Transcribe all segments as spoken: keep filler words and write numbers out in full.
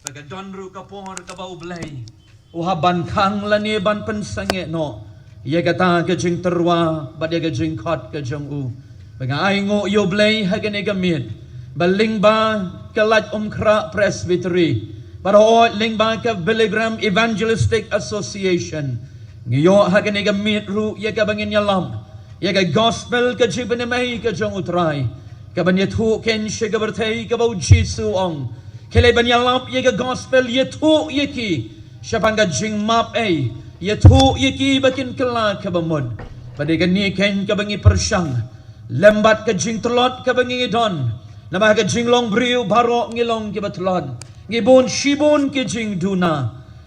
Ka don ruh ka por kaba U Blei u hap ban khang lane ban pynsangeh noh ïa kata ka jingtyrwa bad ïa ka jingkhot ka jong u. Ba nga ai nguh ïa U Blei ha kane ka miet ba lyngba ka Laitumkhrah Presbytery bad hooid lyngba ka Billy Graham Evangelistic Association ngi ïoh ha kane ka miet ruh ïa kaba ngin ïalam ïa ka gospel ka jingpynim ei ka jong U Trai, kaban ïathuh kein sha ka pyrthei kaba U Jisu u ong, khie leit ban ïalap ïa ka gospel, ïathuh ïa ki shaphang ka jingmap ei, ïathuh ïa ki ba kin kylla kaba mut. Bad ïa kane kein kaba ngi pyrshang lem bad ka jingtlot kaba ngi don, namar ha ka jinglong briew baroh ngi long kiba tlot, ngi bun shibun ki jingduna.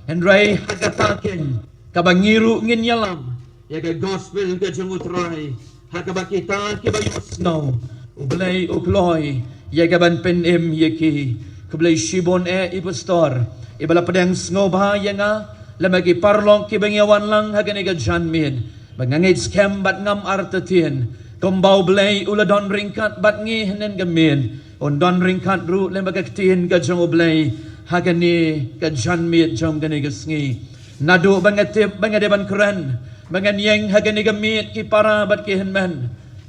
Hynrei ha kata kein kaba ngi ruh ngin ïalam ïa ka gospel ka jong U Trai ha kaba kita kiba ïohsngew, U Blei u kloi ïa kaban pynim ïa ki. Khublei shibun eh i pastor iba la pdiang sngewbha ïa nga, lem bad ki paralok kiba ngi wan lang ha kane ka janmiet. Ba nga ngeit skhem bad ngam artatien kumba U Blei u la don ryngkat bad ngi hynnin ka miet, un don ryngkat ruh lem bad ka ktien ka jong U Blei ha kane ka janmiet jong kane ka sngi. Naduh ba nga tip ba nga dei ban kren, ba ngan ïeng ha kane ka miet ki para bad ki hynmen,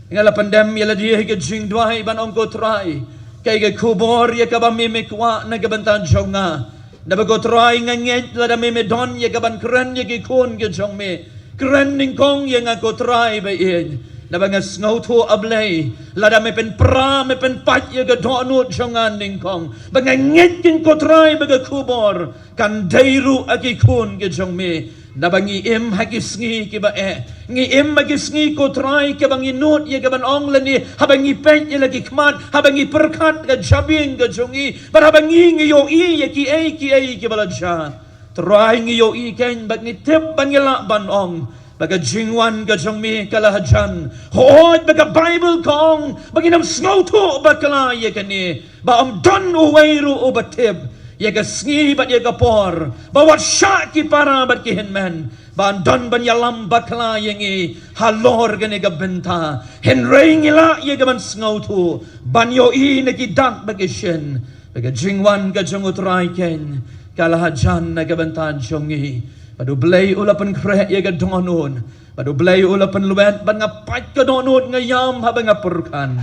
nga la pyndem ïa lade ha ka jingduwai ban ong, ko Trai, kaei ka khubor ïa kaba me me kwah na ka bynta jong nga? Naba ko Trai, nga ngeit lada me me don ïa kaban kren ïa ki khun ki jong me, kren nyngkong ïa nga ko Trai ba ïeit. Naba nga sngewthuh A Blei, lada me pynpra, me pynpait ïa ka dohnud jong nga nyngkong, ba nga ngeit kein ko Trai ba ka khubor kan dei ruh ha ki khun ki jong me. Naba ngi im ha ki sngi kiba eh, ngi im ha ki sngi ko Trai kaba ngi nud ïa kaban ong lane haba ngi peit ïa la ki khmat, haba ngi pyrkhat ka jabieng ka jong ngi, bad haba ngi ngi ïohi ïa kiei kiei kiba la jia. Trai, ngi ïohi kein bad ngi tip bad ngi lah ban ong ba ka jingwan ka jong me ka la hajan. Hooid ba ka Baibl ka ong ba ngin ym sngewthuh bakla ïa kane, ba ym don uwei ruh uba tip ïa ka sngi bad ïa ka por ba wat shah ki para bad ki hynmen ba yn don ban ïalam bakla ïa ngi halor kane ka bynta. Hynrei ngi lah ïa kaban sngewthuh ban ïohi na ki dak bad ki shin ba ka jingwan ka jong U Trai kein ka la hajan na ka bynta jong ngi. Bad U Blei u la pynkhreh ïa ka dohnud, bad U Blei u la pynlwet, bad nga pait ka dohnud, nga ïam haba nga pyrkhat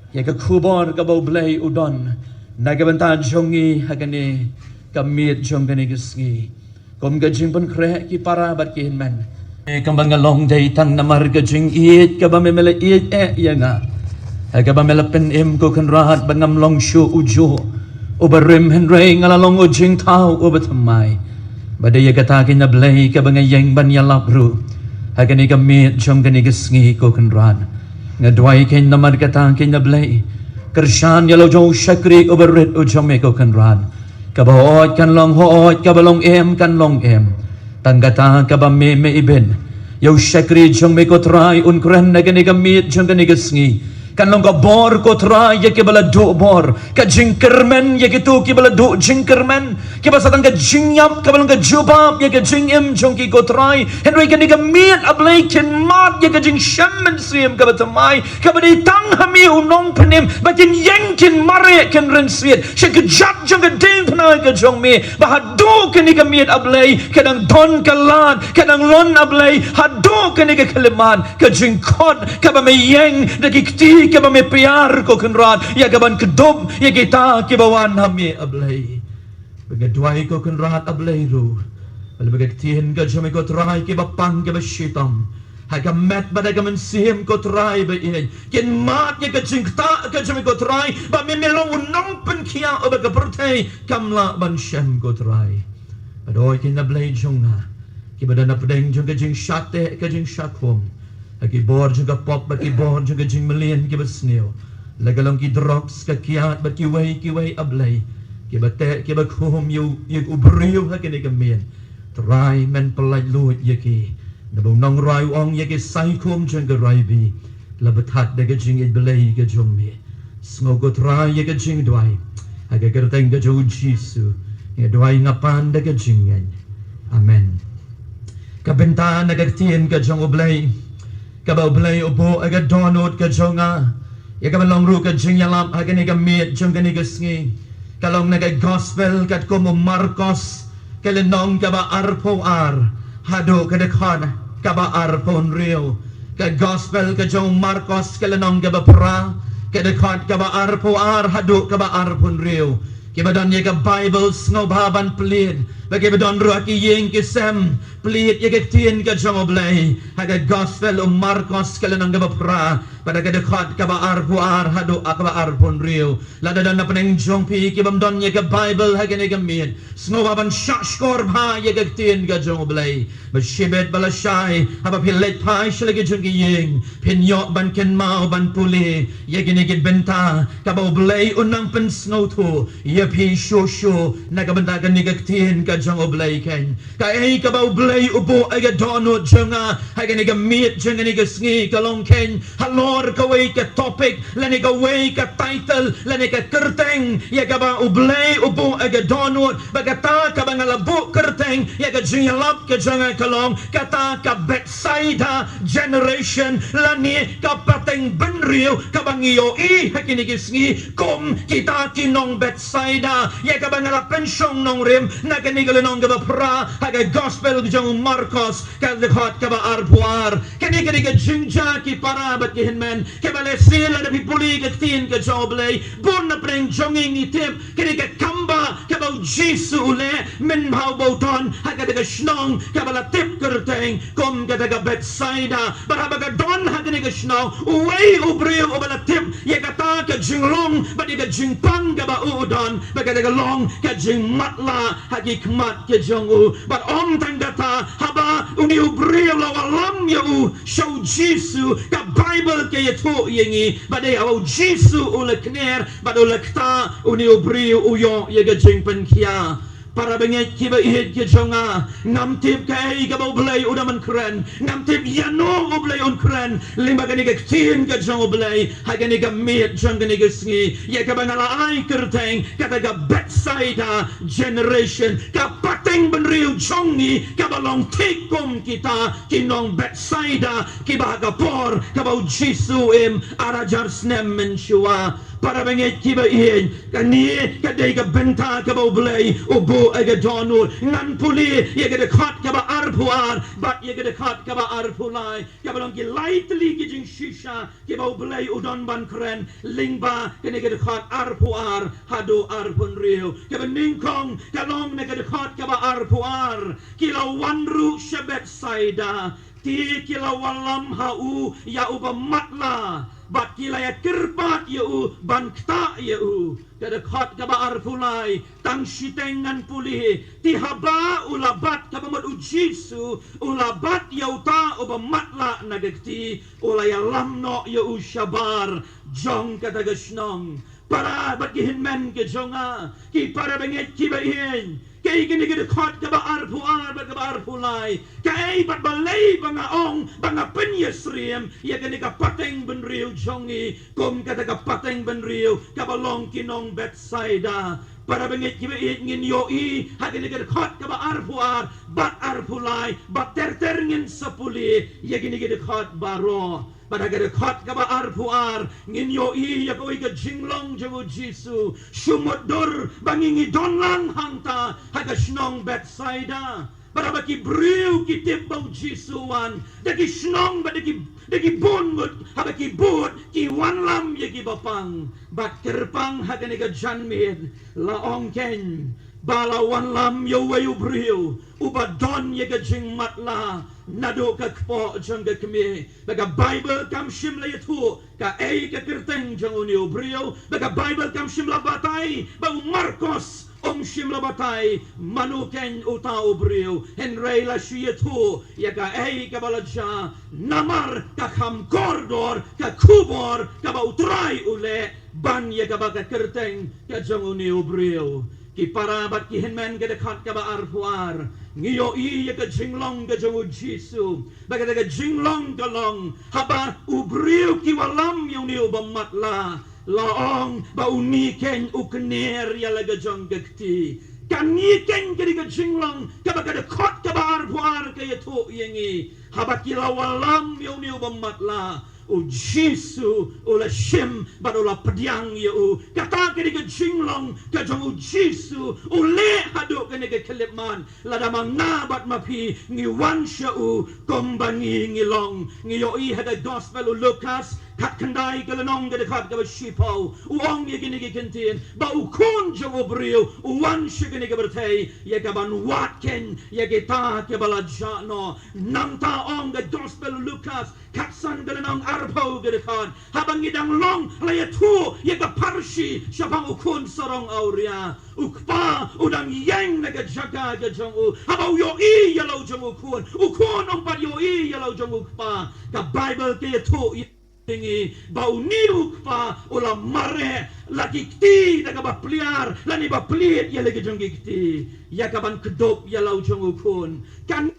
ïa ka khubor kaba U Blei u don na ka bynta jong ngi ha kane ka miet jong kane ka sngi. Kum ka jingpynkhreh ki para bad ki hynmen, eh, kumba nga long dei tang namar ka jingïeit kaba me me la ïeit eh ïa nga, eh, kaba me la pynim ko Kynrad ba ngam long shuh u juh uba rim, hynrei nga la long u jingthaw uba thymmai. Bad ïa kata kein A Blei kaba nga ïeng ban ïalap ruh ha kane ka miet jong kane ka sngi ko Kynrad. Nga duwai kein namar kata kein A Blei, kyrshan ïa la u jong u shakri uba rit u jong me ko Kynrad. Kaba hooid kan long hooid, kaba long em kan long em. Tang kata kaba me me ibit ïa u shakri jong me ko Trai un kren na kane ka miet jong kane ka sngi, kan long ka bor ko Trai ïa kiba la duh bor, ka jingkyrmen ïa kito kiba la duh jingkyrmen, kiba sa tang ka jingïap, kaba long ka jubab ïa ka jingim jong ki ko Trai. Hynrei kane ka miet A Blei kin mad ïa ka jingshem mynsiem kaba thymmai, kaba dei tang ha me u nongpynim, ba kin ïeng kin mareh kin rynsied sha ka kjat jong ka diengphna ka jong me, ba haduh kane ka miet A Blei ka dang don ka lad, ka dang lon A Blei, haduh kane ka khyllipmat, ka jingkhot kaba me ïeng da ki kti kaba me pynïar ko Kynrad ïa kaban kdup ïa kita kiba wan ha me A Blei. Ba nga duwai ko Kynrad A Blei ruh, ba la ba ka ktien ka jong me ko Trai kiba pang kiba shitom ha ka met bad ha ka mynsiem ko Trai ba ïeit, kin mad ïa ka jingktah ka jong me ko Trai, ba me me long u nongpynkhiah uba ka pyrthei kam lah ban shem ko Trai. Bad hooid kein A Blei jong nga, kiba don hapdeng jong ka jingshah teh ka jingshah khum, ha ki bor jong ka pop bad ki bor jong ka jingmlien kiba sniew, la ka long ki drugs, ka kiad bad kiwei kiwei A Blei, kiba teh kiba khum ïa u, ïa u briew ha kane ka miet. Trai men pyllait luid ïa ki, naba u nongrwai u ong ïa ki saikhum jong ka raibi la bthat da ka jingïeit Blei ka jong me. Sngew ko Trai ïa ka jingduwai, ha ka kyrteng ka jong u Jisu nga duwai nga pan da ka jingngeit. Amen. Ka bynta na ka ktien ka jong U Blei, kaba U Blei u buh ha ka dohnud ka jong nga ïa kaban long ruh ka jingïalap ha kane ka miet jong kane ka sngi, Ka long na ka gospel katkum u Markos, ka lynnong kaba arphew ar haduh ka dkhot kaba arphew hynriew. Ka gospel ka jong u Markos, ka lynnong kaba phra, ka dkhot kaba arphew ar haduh kaba arphew hynriew. Kiba don ïa ka Bible sngewbha ban plie, bad kiba don ruh ha ki ïing ki sem, plie ïa ka ktien ka jong U Blei ha ka gospel u Markos, ka lynnong kaba phra, bad ka dkhot kaba arphew ar haduh kaba arphew hynriew. Lada don na pdeng jong phi ki bym don ïa ka Bible ha kane ka miet, sngewbha ban shah shkor bha ïa ka ktien ka jong U Blei. Bad shibit ba la shai, haba phi leit phai sha la ki jong ki ïing, phin ïoh ban kynmaw ban pule ïa kine ki bynta kaba U Blei u nang pynsngewthuh ïa phi shuh shuh na ka bynta kane ka ktien ka jong U Blei. Kane kaei kaba U Blei u buh ha ka dohnud jong nga ha kane ka miet jong kane ka sngi, ka long kane halor kawei ka topic, lane kawei ka title, lane ka kyrteng ïa kaba U Blei u buh ha ka dohnud, bad kata kaba nga la buh kyrteng ïa ka jingïalap ka jong nga ka long kata ka Bethsaida generation, lane ka pateng bynriew kaba ngi ïohi ha kine ki sngi kum kita ki nong Bethsaida, ïa kaba nga la pynshong nongrim na kane ka lynnong kaba phra ha ka gospel ka jong u Markos, ka dkhot kaba arphew ar. Kane ka dei ka jingjia ki para bad ki hynmen, kaba lehse lada phi pule ka ktien ka jong U Blei, bun na pdeng jong ngi ngi tip kane ka kam ba kaba U Jisu u leh mynba u ba u don ha kata ka shnong kaba la tip kyrteng kum kata ka Bethsaida. Bad haba ka don ha kane ka shnong, uwei u briew uba la tip ïa kata ka jinglong bad ïa ka jingpang kaba u u don, bad kata ka long ka jingmatlah ha ki khmat ka jong u. Bad ym tang kata, haba une u briew la wallam ïa u sha U Jisu, ka Bible ka ïathuh ïa ngi ba dei haba U Jisu u la kner bad u la ktah, une u briew u ïoh ïa ka jingpynkhia. Para bangeit kiba ïeit ki jong nga, ngam tip kaei kaba U Blei u dang ban kren, ngam tip ïano U Blei un kren lyngba kane ka ktien ka jong U Blei ha kane ka miet jong kane ka sngi, ïa kaba nga la ai kyrteng kata ka Bethsaida generation, ka pateng bynriew jong ngi kaba long thik kum kita ki nong Bethsaida kiba ha ka por kaba U Jisu u im ar hajar snem mynshuwa. Para bangeit kiba ïeit, kane ka dei ka bynta kaba U Blei u buh ha ka dohnud. Ngan pule ïa ka dkhot kaba arphew ar bad ïa ka dkhot kaba arphew lai, kaba long ki lai tylli ki jingshisha kiba U Blei u don ban kren lyngba kane ka dkhot arphew ar haduh arphew hynriew. Kaba nyngkong ka long na ka dkhot kaba arphew ar, ki la wan ruh sha Bethsaida, te ki la wallam ha u ïa uba matlah, bad ki la ïa kyrpad ïa u ban ktah ïa u. Ka dkhot kaba arphew lai, tang shiteng ngan pule, te haba u la bat, kaba mut U Jisu u la bat ïa uta uba matlah na ka kti, u la ïalam noh ïa u shabar jong kata ka shnong. Para bad ki hynmen ki jong nga, ki para bangeit kiba ïeit, kaei kane ka dkhot kaba arphew ar bad kaba arphew lai? Kaei bad balei ba nga ong, ba nga pynïasyriem ïa kane ka pateng bynriew jong ngi kum kata ka pateng bynriew kaba long ki nong Bethsaida? Para bangeit kiba ïeit, ngin ïohi ha kane ka dkhot kaba arphew ar bad arphew lai, bad ter ter ngin sa pule ïa kine ki dkhot baroh. Bad ha ka dkhot kaba arphew ar ngin ïohi ïa kawei ka jinglong jong U Jisu. Shu mutdur ba ngi ngi don lang hangta ha ka shnong Bethsaida. Bad haba ki briew ki tip ba U Jisu u wan, da ki shnong bad da ki, da ki bun ngut, haba ki bud ki wanlam ïa kiba pang. Bad kyrpang ha kane ka janmiet, la ong keiñ ba la wanlam ïa uwei u briew uba don ïa ka jingmatlah naduh ka kpoh jong ka kmie. Ba ka Bible kam shym la ïathuh kaei ka kyrteng jong une u briew, ba ka Bible kam shym la batai, ba u Markos um shym la batai mano keiñ uta u briew. Hynrei la shu ïathuh ïa kaei kaba la jia, namar ka kham kordor ka khubor kaba U Trai u leh ban ïa kaba ka kyrteng ka jong une u briew. Ki para bad ki hynmen, ka dkhot kaba arphew ar ngi ïohi ïa ka jinglong ka jong U Jisu. Ba kata ka jinglong ka long, haba u briew ki wallam ïa une uba matlah, la ong ba une keiñ u kner ïa la ka jong ka kti. Kane keiñ ka dei ka jinglong kaba ka dkhot kaba arphew ar ka ïathuh ïa ngi. Haba ki la wallam ïa une uba matlah, U Jisu u la shim bad u la pdiang ïa u. Kata ka dei ka jinglong ka jong u Jisu, u leh haduh kane ka khyllipmat. Lada ma nga bad ma phi ngi wan sha u kumba ngi ngi long. Ngi ïohi ha ka gospel u Lukas khatkhyndai ka lynnong ka dkhot kaba shiphew, u ong ïa kine ki kyntien ba u Khun jong u briew u wan sha kane ka pyrthei ïa kaban wad khein ïa kita kiba la jah noh. Nangta ong ka gospel u Lukas khatsan ka lynnong arphew ka dkhot, haba ngi dang long la ïathuh ïa ka pharshi shaphang u khun sarong awria, u kpa u dang ïeng na ka jaka ka jong u. Haba u ïohi ïa la u jong u khun, u khun um pat ïohi ïa la u jong u kpa. Ka Baibl ka ïathuh ïa ngi ba une u kpa u la mareh la ki kti da kaba pliar lane ba plied ïa la ki jong ki kti ïa kaban kdup ïa la u jong u khun. Kan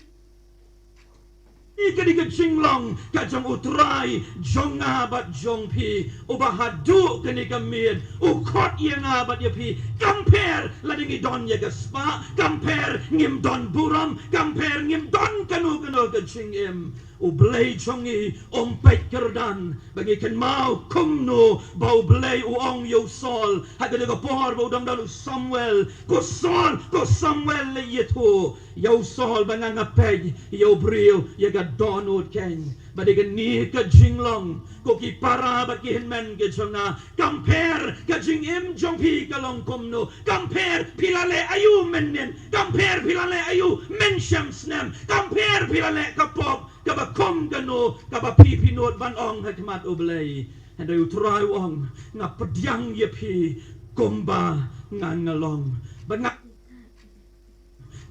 Ka dei ka jinglong ka jong u Trai jong nga bad jong phi, uba haduh kane ka miet u khot ïa nga bad ïa phi. Kam pher lada ngi don ïa ka spah, kam pher ngim don burom, kam pher ngim don kano kano ka jingim, U Blei jong ngi um peit kyrdan. Ba ngi kynmaw kumno ba U Blei u ong ïa u Saul ha kane ka por ba u dang don u Samuel, ko Saul, ko Samuel, la ïathuh ïa u Saul ba nga nga peit ïa u briew ïa ka dohnud khein. Ba dei kane ka jinglong ko ki para bad ki hynmen ka jong nga. Kam pher ka jingim jong phi ka long kumno, kam pher phi la leh aïu mynnin, kam pher phi la leh aïu mynshem snem, kam pher phi la leh ka pop kaba kum kano kaba phi phi nud ban ong ha khmat U Blei. Hynrei U Trai u ong, nga pdiang ïa phi kumba nga nga long. Ba nga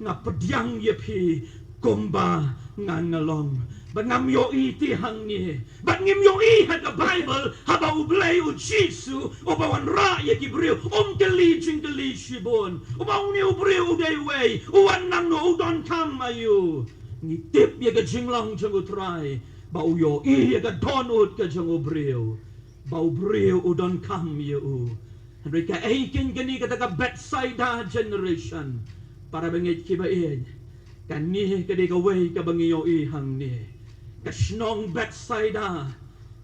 nga pdiang ïa phi kumba nga nga long. Ba ngam ïohi te hangne, ba ngim ïohi ha ka Baibl haba U Blei U Jisu uba wanrah ïa ki briew um kylli jingkylli shibun, uba ong, une u briew u dei uei, u wan nangno, u donkam aïu. Ngi tip ïa ka jinglong jong U Trai ba u ïohi ïa ka dohnud ka jong u briew, ba u briew u donkam ïa u. Hynrei kaei keiñ kane kata ka Bethsaida generation, para bangeit kiba ïeit? Kane ka dei kawei kaba ngi ïohi hangne. Ka shnong Bethsaida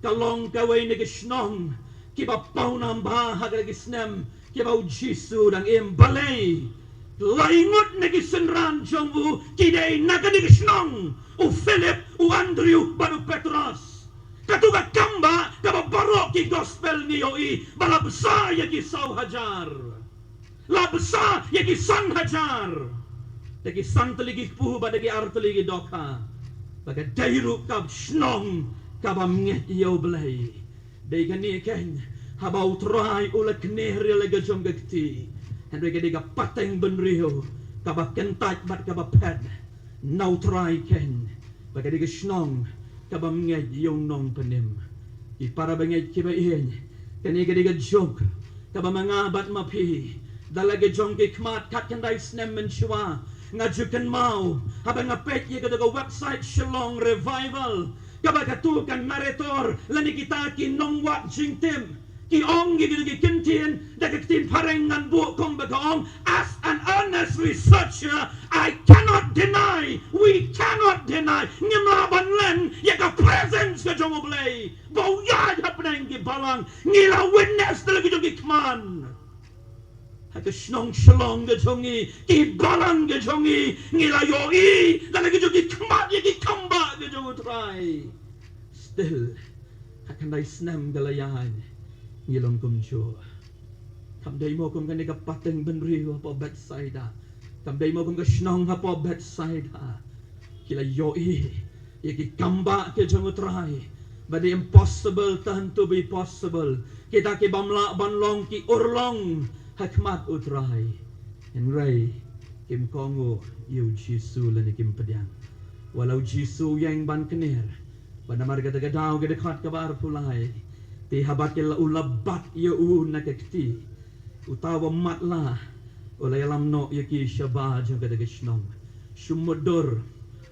ka long kawei na ki shnong kiba pawnam bha ha kata ki snem kiba U Jisu dang im. Balei? Lai ngut na ki synran jong u ki dei na kane ka shnong, u Philip, u Andrew bad u Petros. Kato ka kam ba kaba baroh ki gospel ngi ïohi ba la bsa ïa ki saw hajar, la bsa ïa ki san hajar. Da ki san tylli ki kpu bad da ki ar tylli ki dohkha. Ba ka dei ruh ka shnong kabym ngeit ïa U Blei. Dei kane keiñ, haba U Trai u la kner ïa la ka jong ka kti, hynrei ka dei ka pateng bynriew kaba kyntait bad kaba phet na U Trai keiñ, ba ka dei ka shnong kabym ngeit ïa u nongpynim. Ki para bangeit kiba ïeit, kane ka dei ka juk kaba ma nga bad ma phi, da la ka jong ki khmat khatkhyndai snem mynshuwa, nga ju kynmaw haba nga peit ïa kata ka website Shillong Revival, kaba kato ka narrator lane kita ki nongwad jingtip ki ong ïa kito ki kyntien da ka ktien phareng, ngan buh kumba ka ong, as an earnest researcher, I cannot deny, we cannot deny, ngim lah ban len ïa ka presence ka jong U Blei ba u ïaid hapdeng ki balang. Ngi la witness da la ki jong ki khmat. Ha ka shnong Shillong ka jong ngi, ki balang ka jong ngi, ngi la ïohi da la ki jong ki khmat ïa ki kam ba ka jong U Trai. Still, ha khyndai snem ka la ïaid, ngi long kumjuh. Kam dei mo kum kane ka pateng bynriew hapoh Bethsaida. Kam dei mo kum ka shnong hapoh Bethsaida. Ki la ïohi ïa ki kam ba ka jong U Trai. Ba dei impossible turn to be possible. Kita kibym lah ban long ki urlong ha khmat U Trai. Hynrei kim kohnguh ïa U Jisu lane kim pdiang. Wat la U Jisu u ïeng ban kner, ba namar kata ka daw, ka dkhot kaba arphew lai, te haba ki la, u la bat ïa u na ka kti, uta uba matlah u la ïalam noh ïa ki shabar jong kata ka shnong. Shu mutdur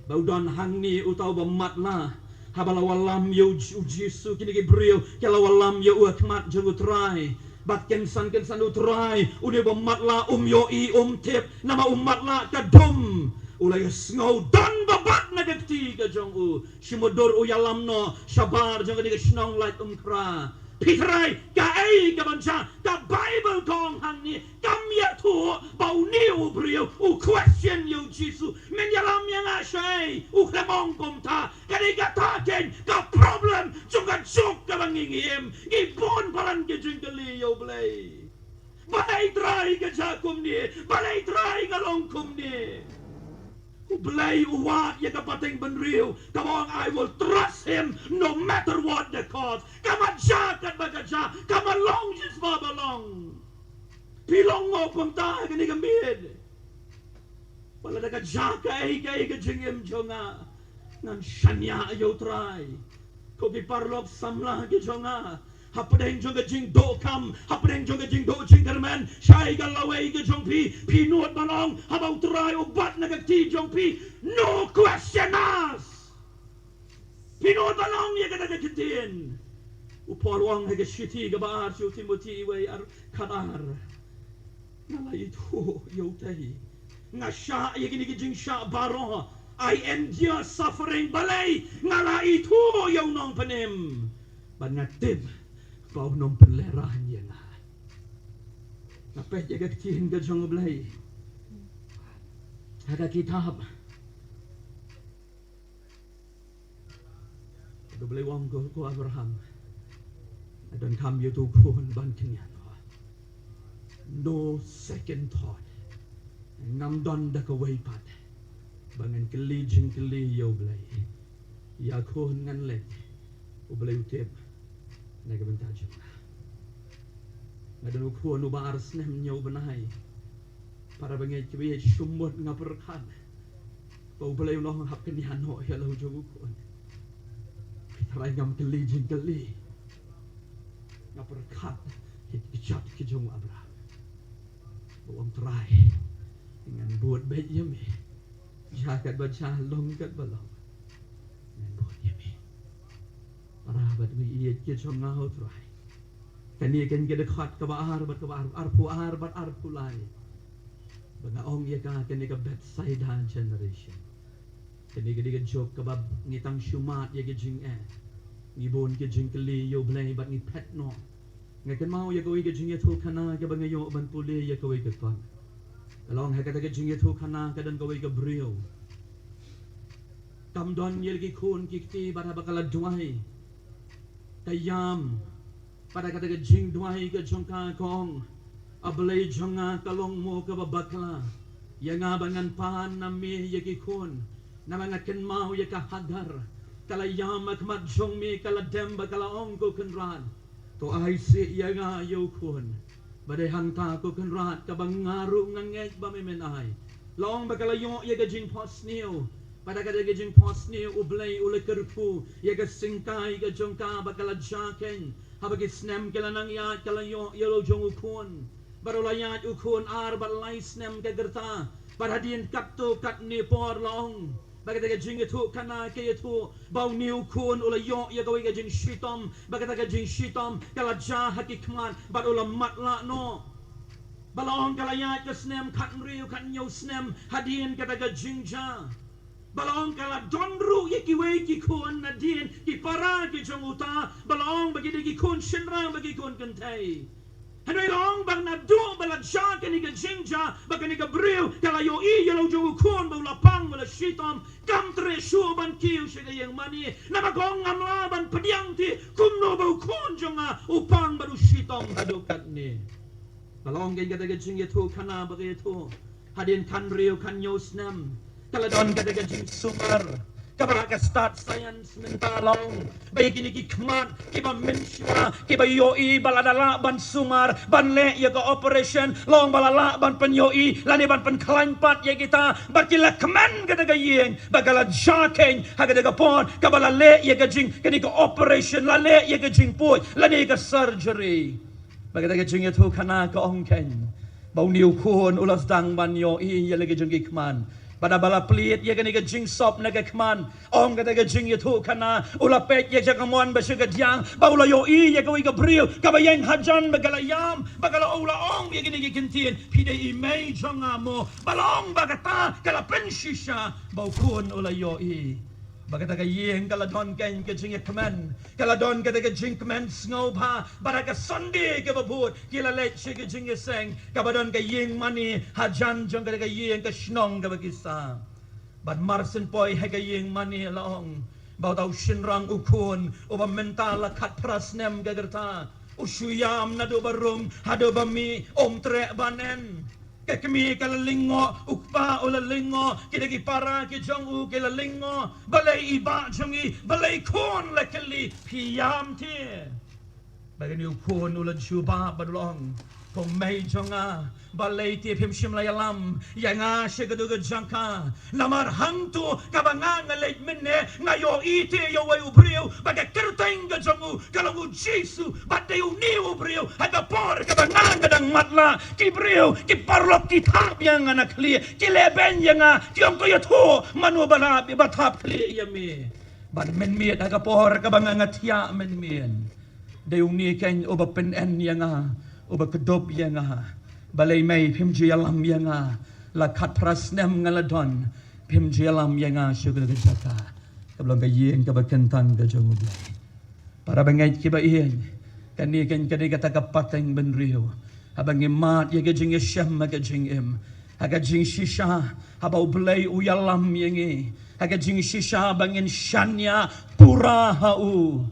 ba u don hangne uta uba matlah. Haba la wallam ïa U J-, U Jisu, kine ki briew ki la wallam ïa u ha khmat jong U Trai. Bad kynsan kynsan U Trai, une uba matlah um ïohi, um tip, namar u matlah ka dum. U la ïohsngew don ba bat na ka kti ka jong u, shi mutdur u ïalam noh shabar jong kane ka shnong Laitumkhrah. Phi tharai kaei kaban jia? Ka Baibl ka ong hangne, kam ïathuh ba une u briew u question ïa u Jisu, men ïalam ïa nga shaei? U khlem ong kumta. Ka dei kata keiñ ka problem jong ka juk kaba ngi im, ngi bun palat ki jingkylli ïa U Blei. Balei Trai ka jia kumne? Balei Trai ka long kumne? U Blei u wad ïa ka pateng bynriew kaba ong, "I will trust him no matter what the cost." Ka mat jia katba ka jia, ka mat long shisha ba long. Phi long mo kumta kane ka miet? Wat la da ka jia kaei kaei ka jingim jong nga, ngan shaniah ïa U Trai. Ko ki paralok samla ki jong nga, hapdeng jong ka jingdonkam, hapdeng jong ka jingduh jingkyrmen, shaei ka lawei ka jong phi, phi nud ban ong haba U Trai u bat na ka kti jong phi, "No question asked." Phi nud ban ong ïa kata ka ktien. U Paul u ong ha ka shithi kaba ar sha u Timothi wei ar, khatar, "Nga la ithuh ïa U Trai. Nga shah ïa kine ki jingshah baroh. I endure suffering. Balei? Nga la ithuh ïa U Nongpynim. Bad nga tip ba U Nongpynlehraiñ ïa nga." Nga peit ïa ka ktien ka jong U Blei ha ka kitab U Blei u ong ko, ko Abraham, nga donkam ïa uto u khun ban kynnoh. No second thought. Ngam don da kawei pat ba ngan kylli jingkylli ïa U Blei. Ïa u khun ngan leit, U Blei u tip na ka bynta jong nga. Nga don u khun uba ar snem hynñiew bnai. Para bangeit kiba ïeit, shu mut nga pyrkhat ba U Blei u ong hap kynnoh ïa la u jong u khun. Tharai ngam kylli jingkylli. Nga pyrkhat ïa ki kjat ki jong u Abraham. Ba u ong, Trai, ngan bud beit ïa me. Jia katba jia, long katba long, ngan bud ïa me. Para bad bangeit ki jong nga, ho Trai. Kane keiñ ka dkhot kaba ar bad kaba ar, arphew ar bad arphew lai. Ba nga ong ïa ka, kane ka Bethsaida generation. Kane ka dei ka juk kaba ngi tang shu mad ïa ka jingeh. Ngi bun ka jingkylli ïa U Blei bad ngi phet noh. Nga kynmaw ïa kawei ka jingïathuhkhana kaba nga ïoh ban pule ïa kawei ka kot. Ka long ha kata ka jingïathuhkhana ka don kawei ka briew. Kam don ïa la ki khun ki kti bad haba ka la duwai, ka ïam. Bad ha kata ka jingduwai ka jong ka ka ong, A Blei jong nga, ka long mo kaba bakla ïa nga ba ngan pan na me ïa ki khun? Namar nga kynmaw ïa ka Hagar, ka la ïam ha khmat jong me, ka la dem bad ka la ong, Ko Kynrad, to ai seh ïa nga ïa u khun. Bad dei hangta, Ko Kynrad, kaba nga ruh nga ngeit ba me men ai. La ong ba ka la ïoh ïa ka jingphohsniew. Bad ha kata ka jingphohsniew U Blei u la kyrkhu ïa ka syngkai ka jong ka, bad ka la jia keiñ. Haba ki snem ki la nang ïaid, ka la ïoh ïa la u jong u khun. Bad u la ïaid u khun ar bad lai snem ka rta. Bad hadien katto katne por, la ong ba kata ka jingïathuhkhana ka ïathuh ba une u khun u la ïoh ïa kawei ka jingshitom, ba kata ka jingshitom ka la jia ha ki khmat bad u la matlah noh. Ba la ong ka la ïaid ka snem khathynriew khathynñiew snem hadien kata ka jingjia. Ba la ong ka la don ruh ïa kiwei ki khun nadien, ki para ki jong uta, ba la ong ba ki dei ki khun shynrang bad ki khun kynthei. Hynrei la ong ba naduh ba la jia kane ka jingjia, ba kane ka briew ka la ïohi ïa la u jong u khun ba u la pang, ba u la shitom, kam treh shuh ban kiew sha ka ïing mane. Namar ka ong, ngam lah ban pdiang te kumno ba u khun jong nga u pang bad u shitom haduh katne. Ba la ong keiñ kata ka jingïathuhkhana ba ka ïathuh, hadien khathynriew khathynñiew snem ka la don kata ka jingsumar. Kaba la ka stad science mynta, la ong ba ïa kine ki khmat kiba mynshuwa, kiba ïohi ba lada lah ban sumar, ban leh ïa ka operation, la ong ba la lah ban pynïohi lane ban pynkhlaiñ pat ïa kita. Bad ki la kmen kata ka ïing ba ka la jia keiñ ha kata ka por kaba la leh ïa ka jing, kane ka operation, la leh ïa ka jingpuid lane ïa ka surgery. Ba kata ka jingïathuhkhana ka ong keiñ ba une u khun u la sdang ban ïohi ïa la ki jong ki khmat. Pat haba la plie ïa kane ka jingsop na ka khmat, ong kata ka jingïathuhkhana, u la peit ïa ka mon bad sha ka diang, ba u la ïohi ïa kawei ka briew kaba ïeng hajan ba ka la ïam, ba ka la, u la ong ïa kine ki ktien, phi dei i mei jong nga mo? Ba la ong ba kata ka la pynshisha ba u khun u la ïohi. Ba kata ka ïing ka la don keiñ ka jingïakmen, ka la don kata ka jingkmen sngewbha. Bad ha ka Sunday kaba bud ki la leit sha ka jingïaseng kaba don ka ïing mane hajan jong kata ka ïing ka shnong kaba ki sah. Bad mar syn poi ha ka ïing mane la ong ba uta u shynrang u khun uba mynta la khatphra snem ka rta, u shu ïam naduh ba rung haduh ba mih, um treh ban en. Ka kmie ka la lyngngoh, u kpa u la lyngngoh, kita ki para ki jong u ki la lyngngoh. Balei i bah jong ngi, balei khun, la kylli, phi ïam te? Bad kane u khun u la jubab bad u la ong, ko mei jong nga, balei te phim shym la ïalam ïa nga sha kato ka jaka? Namar hangto kaba nga nga leit mynne, nga ïohi te ïa uwei u briew ba ka kyrteng ka jong u ka long u Jisu, bad dei une u briew ha ka por kaba nga nga dang matlah, ki briew, ki paralok ki thap ïa nga na khlieh, ki lehbeiñ ïa nga, ki ong, ko ïathuh mano ba la, ba thap khlieh ïa me. Bad mynmiet ha ka por kaba nga nga thiah mynmiet, dei une keiñ uba pynen ïa nga, uba kdup ïa nga. Balei mei phim ju ïalam ïa nga? La khatphra snem nga la don, phim ju ïalam ïa nga sha kato ka jaka. Kaba long ka ïing kaba kyntang ka jong U Blei. Para bangeit kiba ïeit, kane keiñ ka dei kata ka pateng bynriew. Haba ngi mad ïa ka jingïashem ha ka jingim, ha ka jingshisha haba U Blei u ïalam ïa ngi, ha ka jingshisha ba ngin shaniah pura ha u.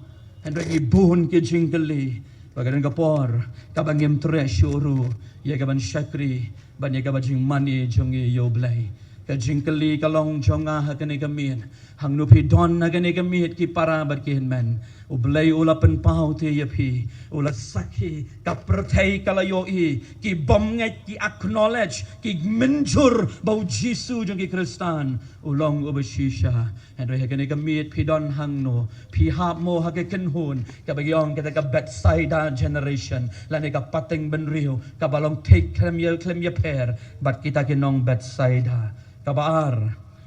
Hynrei ngi bun ki jingkylli, ba ka don ka por kaba ngim treh shuh ruh ïa kaban shakri bad ïa kaba jingmane jong ngi ïa U Blei. Ka jingkylli ka long jong nga ha kane ka miet, hangno phi don ha kane ka miet ki para bad ki hynmen? U Blei u la pynpaw te ïa phi, u la sakhi, ka pyrthei ka la ïohi, ki bym ngeit, ki acknowledge, ki mynjur ba U Jisu jong ki Khristan u long uba shisha. Hynrei ha kane ka miet phi don hangno? Phi hap mo ha ka kynhun kaba ki ong kata ka Bethsaida generation, lane ka pateng bynriew kaba long thik khlem ïa, khlem ïapher bad kita ki nong Bethsaida? Kaba ar,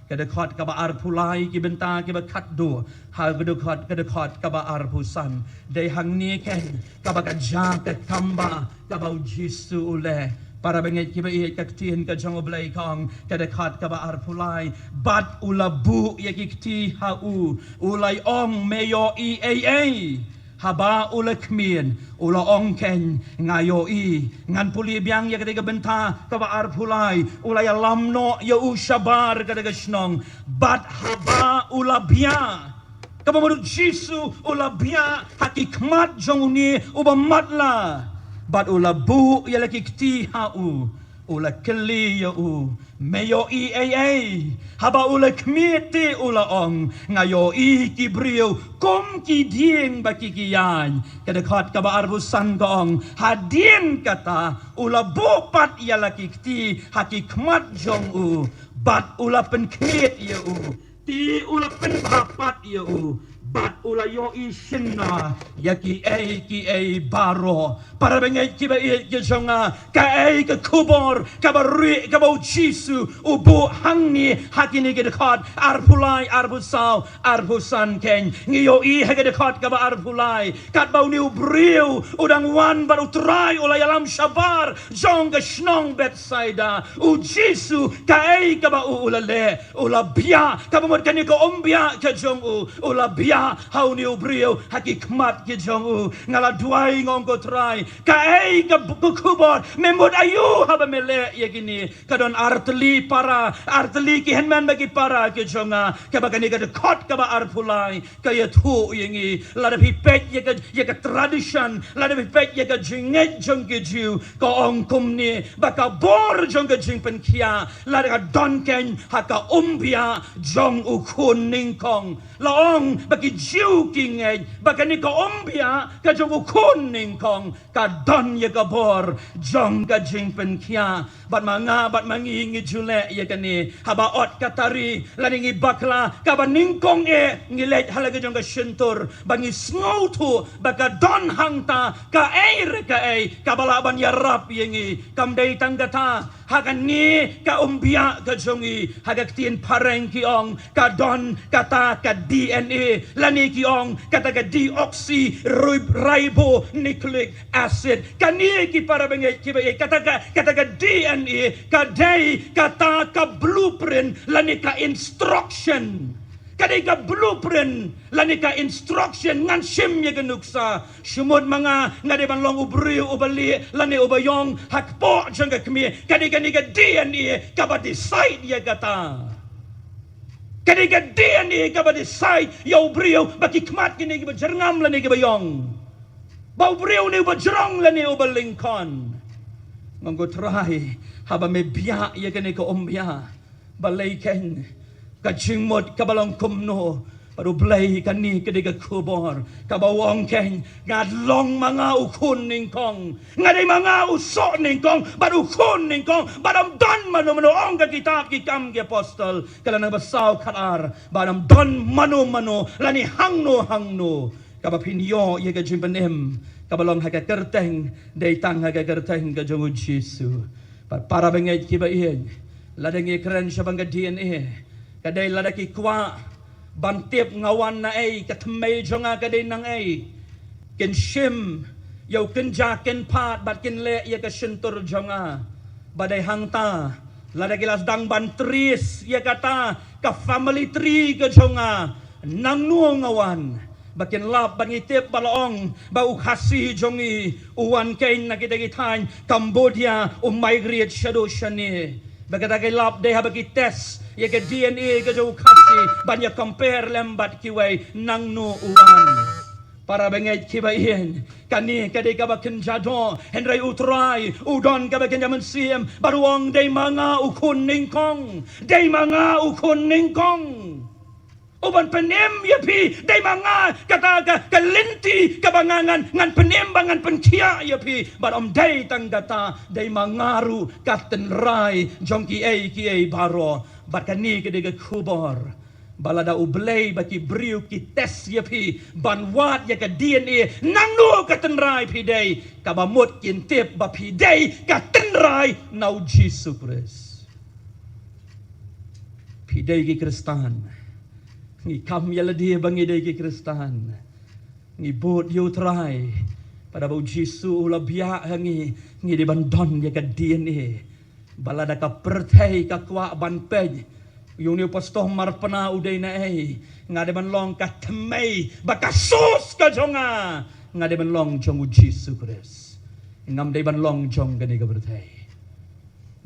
ka dkhot kaba arphew lai, ki bynta kiba khatduh ha ka dkhot, ka dkhot kaba arphew san. Dei hangne keiñ kaba ka ja ka kamba kaba U Jisu u leh. Para bangeit kiba ïeit, ka ktien ka jong U Blei ka ong, ka dkhot kaba arphew lai, bad u la buh ïa ki kti ha u, u la ong, me ïohi ei ei? Haba u la khmih, u la ong keiñ, nga ïohi. Ngan pule biang ïa katei ka bynta kaba arphew lai, u la ïalam noh ïa u shabar katei ka shnong. Bad haba u la bia, kaba mut U Jisu u la bia ha ki khmat jong une uba matlah, bad u la buh ïa la ki kti ha u, u la kylli ïa u, me ïohi ei ei? Haba u la khmih te u la ong, nga ïohi ki briew kum ki dieng bad ki, ki ïaid. Ka dkhot kaba arphew san ka ong, hadien kata u la buh pat ïa la ki kti ha ki khmat jong u, bad u la pynkhmih ïa u. Te u la pynbha pat ïa u, bad u la ïohi shynna ïa kiei kiei baroh. Para bangeit kiba ïeit ki jong nga, kaei ka khubor kaba rieh kaba U Jisu u buh hangne ha kine ki dkhot arphew lai, arphew saw, arphew san keiñ? Ngi ïohi ha ka dkhot kaba arphew lai, katba une u briew u dang wan bad U Trai u la ïalam shabar jong ka shnong Bethsaida, U Jisu kaei kaba u, u la leh? U la bia, kaba mut kane ka umbiah ka jong u, u la bia ha une u briew ha ki khmat ki jong u. Nga la duwai, nga ong, ko Trai, kaei ka, ka khubor? Me mut aïu haba me leh ïa kine? Ka don artylli para, artylli ki hynmen bad ki para ki jong nga, kaba kane ka dkhot kaba arphew lai ka ïathuh ïa ngi. Lada phi peit ïa ka, ïa ka tradition, lada phi peit ïa ka jingngeit jong ki Jiw, ka ong kumne, ba ka bor jong ka jingpynkhiah lada ka don keiñ ha ka umbiah jong u khun nyngkong. La ong ba ki Jiw ki ngeit ba kane ka umbiah ka jong u khun nyngkong ka don ïa ka bor jong ka jingpynkhiah. Bad ma nga bad ma ngi ngi ju leh ïa kane, haba ot ka tari lane ngi bakla, kaba nyngkong eh ngi leit ha la ka jong ka shyntur ba ngi sngewthuh ba ka don hangta kaei re kaei kaba lah ban ïarap ïa ngi. Kam dei tang kata, ha kane ka umbiah ka jong ngi, ha ka ktien phareng ki ong ka don kata ka D N A, lane ki ong kata ka deoxyribonucleic acid. Kane ki para bangeit kiba ïeit, kata ka, kata ka D N A ka dei kata ka blueprint lane ka instruction. Ka dei ka blueprint lane ka instruction. Ngan shim ïa ka nuksa, shu mut ma nga nga dei ban long u briew uba lieh lane uba ïong ha kpoh jong ka kmie. Ka dei kane ka D N A kaba decide ïa kata. Ka dei ka D N A kaba decide ïa u briew ba ki khmat kine kiba jyrngam lane kiba ïong, ba u briew ne uba jrong lane uba lyngkot. Nga ong ko Trai, haba me biah ïa kane ka umbiah, balei keiñ ka jingmut kaba long kumno? Bad U Blei, kane ka dei ka khubor kaba u ong keiñ, nga long ma nga u khun nyngkong, nga dei ma nga u soh nyngkong bad u khun nyngkong, bad ym don mano mano. Ong ka kitab Ki Kam ki Apostol ka lynnong ba saw khatar, bad ym don mano mano lane hangno hangno kaba phin ïoh ïa ka jingpynim kaba long ha ka kyrteng, dei tang ha ka kyrteng ka jong U Jisu. Bad para bangeit kiba ïeit, lada ngi kren shaphang ka D N A, ka dei lada ki kwah ban tip nga wan na ei, ka thymmei jong nga ka dei nang ei, kin shim ïa u kynja kynphad bad kin leh ïa ka shyntur jong nga. Ba dei hangta, lada ki la sdang ban trace ïa kata ka family tree ka jong nga, nangno nga wan, ba kin lap, ba ngi tip, ba la ong ba u Khasi jong ngi u wan keiñ na kita ki thaiñ Cambodia, u migrate shaduh shane. Ba kata ka lap dei haba ki test ïa ka D N A ka jong u Khasi ban ïa compare lem bad kiwei, nangno u wan. Para bangeit kiba ïeit, kane ka dei kaba kynja doh, hynrei U Trai u don kaba kynja mynsiem bad u ong, dei ma nga u khun nyngkong, dei ma nga u khun nyngkong. U ban pynim ïa phi, dei ma nga kata ka, ka lynti kaba nga ngan, ngan pynim ba ngan pynkhiah ïa phi. Bad ym dei tang kata, dei ma nga ruh ka tynrai jong kiei kiei baroh. Bad kane ka dei ka khubor, ba lada U Blei bad ki briew ki test ïa phi ban wad ïa ka D N A, nangno ka tynrai phi dei, kaba mut kin tip ba phi dei ka tynrai na U Jisu Khrist. Phi dei ki Khristan. Ngi kam ïa lade ba ngi dei ki Khristan. Ngi bud ïa U Trai. Pat haba U Jisu u la biah ha ngi, ngi dei ban don ïa ka D N A. Ba lada ka pyrthei ka kwah ban peit ïa une u pastor Marpna u dei na ei, nga dei ban long ka thymmei ba ka source ka jong nga, nga dei ban long jong U Jisu Khrist. Ngam dei ban long jong kane ka pyrthei.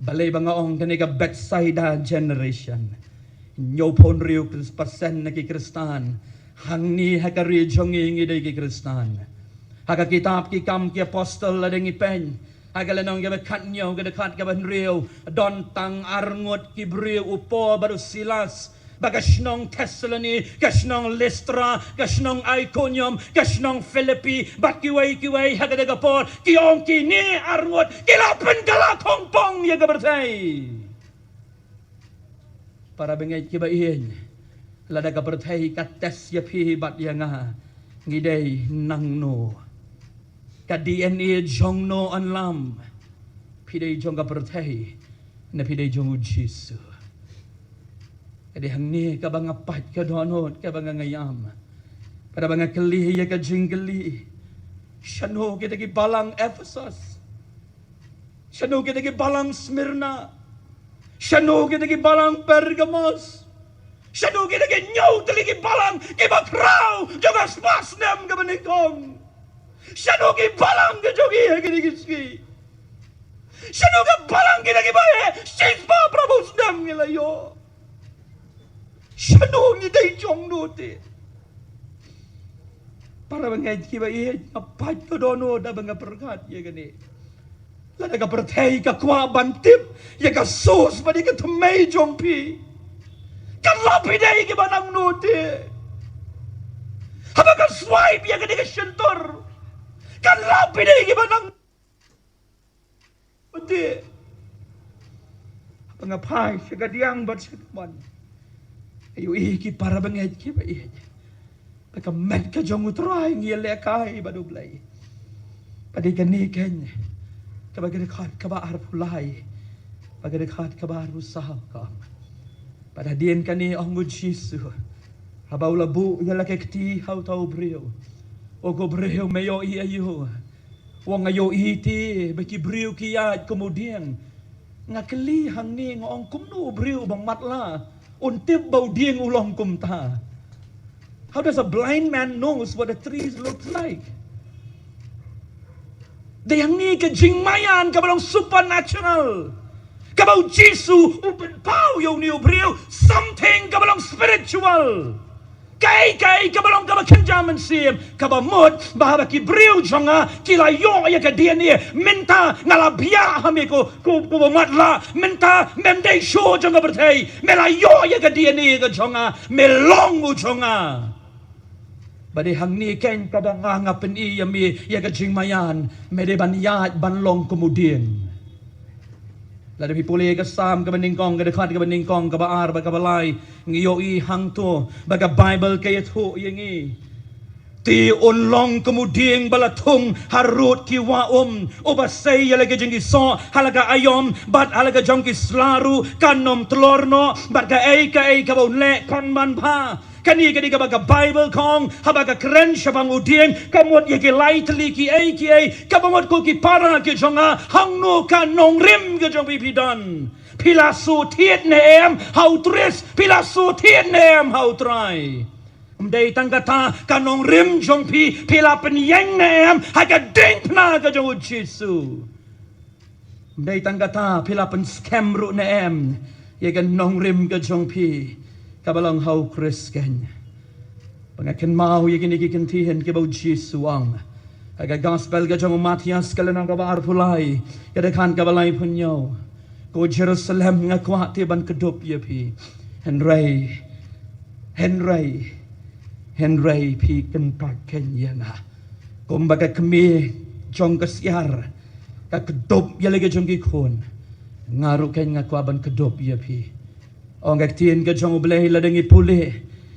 Balei ba nga ong kane ka Bethsaida generation? Hynñiewphew hynriew percent na ki Khristan hangne ha ka ri jong ngi ngi dei ki Khristan. Ha ka kitab Ki Kam ki Apostol lada ngi peit, ha ka lynnong kaba khathynñiew, ka dkhot kaba hynriew, don tang arngut ki briew, u Paul bad u Silas, ba ka shnong Thessaloni, ka shnong Listra, ka shnong Ikonium, ka shnong Philippi bad kiwei kiwei ha kata ka por, ki ong kine arngut ki la pynkylla khongpong ïa ka pyrthei. Para bangeit kiba ïeit, lada ka pyrthei ka test ïa phi bad ïa nga, ngi dei nangno? Ka D N A jong no yn lam? Phi dei jong ka pyrthei ne phi dei jong U Jisu? Ka dei hangne kaba nga pait ka dohnud, kaba nga ngam. Pat haba nga kylli ïa ka jingkylli, shano kita ki balang Ephesus? Shano kita ki balang Smyrna? Shano kita ki balang Pergamos? Shano kita ki hynñiew tylli ki balang kiba khraw jong ka spah snem kaba nyngkong? Shano ki balang ka jong ngi ha kine ki sngi? Shano ka balang kita kiba heh shispah phra phew snem ngi la ïoh? Shano ngi dei jong no te? Para bangeit kiba ïeit, nga pait ka dohnud haba nga pyrkhat ïa kane. Lada ka pyrthei ka kwah ban tip ïa ka source bad ïa ka thymmei jong phi, Kan lap ïa ki ba nang nu te. Haba kan swipe ïa ka dei ka shyntur. Kan lap ïa ki ba nang nu te. Haba nga phai sha ka diang bad sha ka mon, ïohi ki para bangeit ki ba ïeit. Ba ka met ka jong U Trai ngi lehkai bad U Blei. Ba dei kane keiñ kaba ka dkhot kaba arphew lai, ba ka dkhot kaba arphew saw ka ong. Bad hadien kane ong U Jisu, haba u la buh ïa la ka kti ha uta u briew, u ong, ko briew, me ïohi aïu? U ong, nga ïohi te ba ki briew ki ïaid kum u dieng. Nga kylli hangne, nga ong, kumno u briew ba matlah un tip ba u dieng u long kumta? How does a blind man knows what a tree looks like? Dei hangne ka jingmaïan kaba long supernatural, kaba U Jisu u pynpaw ïa une u briew something kaba long spiritual. Kaei kaei kaba long kaba kynja mynsiem, kaba mut ba haba ki briew jong nga ki la ïoh ïa ka D N A, mynta nga la biah ha me ko, ko, ko ba matlah, mynta mem dei shuh jong ka pyrthei, me la ïoh ïa ka D N A ka jong nga, me long u jong nga. Ba dei hangne keiñ kaba nga, nga pyni ïa me ïa ka jingmaïan, me dei ban ïaid ban long kum u dieng. Lada phi pule ka Salm kaba nyngkong, ka dkhot kaba nyngkong, kaba ar bad kaba lai, ngi ïohi hangto ba ka Baibl ka ïathuh ïa ngi, te un long kum u dieng ba la thung harud ki wah um, uba sei ïa la ka jingïasoh ha la ka aïom bad ha la ka jong ki sla ruh kan ym tlor noh, bad kaei kaei kaba un leh kan manbha. Kane ka dei kaba ka Baibl ka ong, haba ka kren shaphang u dieng, ka mut ïa ki lai tylli kiei kiei, kaba mut ko ki para ki jong nga, hangno ka nongrim ka jong phi phi don? Phi la shu thied ne em ha u Khrist? Phi la shu thied ne em ha U Trai? Ym dei tang kata, ka nongrim jong phi, phi la pynïeng ne em ha ka diengphna ka jong U Jisu? Ym dei tang kata, phi la pynskhem ruh ne em ïa ka nongrim ka jong phi kaba long ha u Khrist keiñ? Ba nga kynmaw ïa kine ki ktien kiba u Jisu u ong ha ka Gospel ka jong u Mathaios, ka lynnong kaba arphew lai, ka dkhot kaba laiphew hynñiew. Ko Jerusalem, nga kwah te ban kdup ïa phi, hynrei, hynrei, hynrei phi kyntait keiñ ïa nga. Kumba ka kmie jong ka syiar ka kdup ïa la ka jong ki khun, nga ruh keiñ nga kwah ban kdup ïa phi. Ong ka ktien ka jong U Blei, lada ngi pule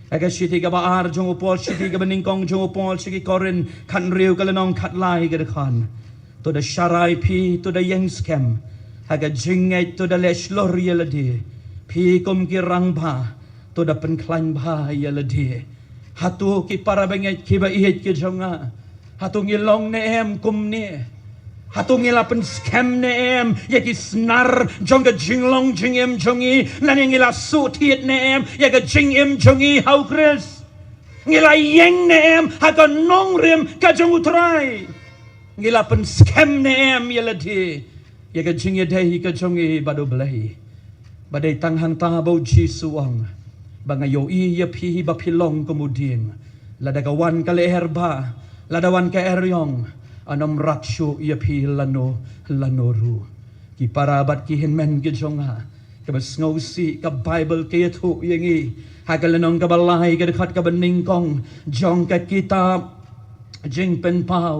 ha ka shithi kaba ar jong u Paul, shithi kaba nyngkong jong u Paul sha ki Korinth, khathynriew, ka lynnong khatlai, ka dkhot: To da sharai phi, to da ïeng skhem ha ka jingngeit, to da leh shlur ïa lade, phi kum ki rangbah, to da pynkhlaiñ bha ïa lade. Hato ki para bangeit kiba ïeit ki jong nga, hato ngi long ne em kumne? Hato ngi la pynskhem ne em ïa ki snar jong ka jinglong jingim jong ngi, lane ngi la shu thied ne em ïa ka jingim jong ngi ha u Khrist? Ngi la ïeng ne em ha ka nongrim ka jong U Trai? Ngi la pynskhem ne em ïa lade ïa ka jingïadei ka jong ngi bad U Blei? Ba dei tang hangta ba u Jisu u ong ba nga ïohi ïa phi ba phi long kum u dieng. Lada ka wan ka lyer ba, lada wan ka eriong, yn ym rat shuh ïa phi lano lano ruh. Ki para bad ki hynmen ki jong nga, kaba sngewsih, ka Baibl ka ïathuh ïa ngi ha ka lynnong kaba lai, ka dkhot kaba nyngkong jong ka kitab Jingpynpaw,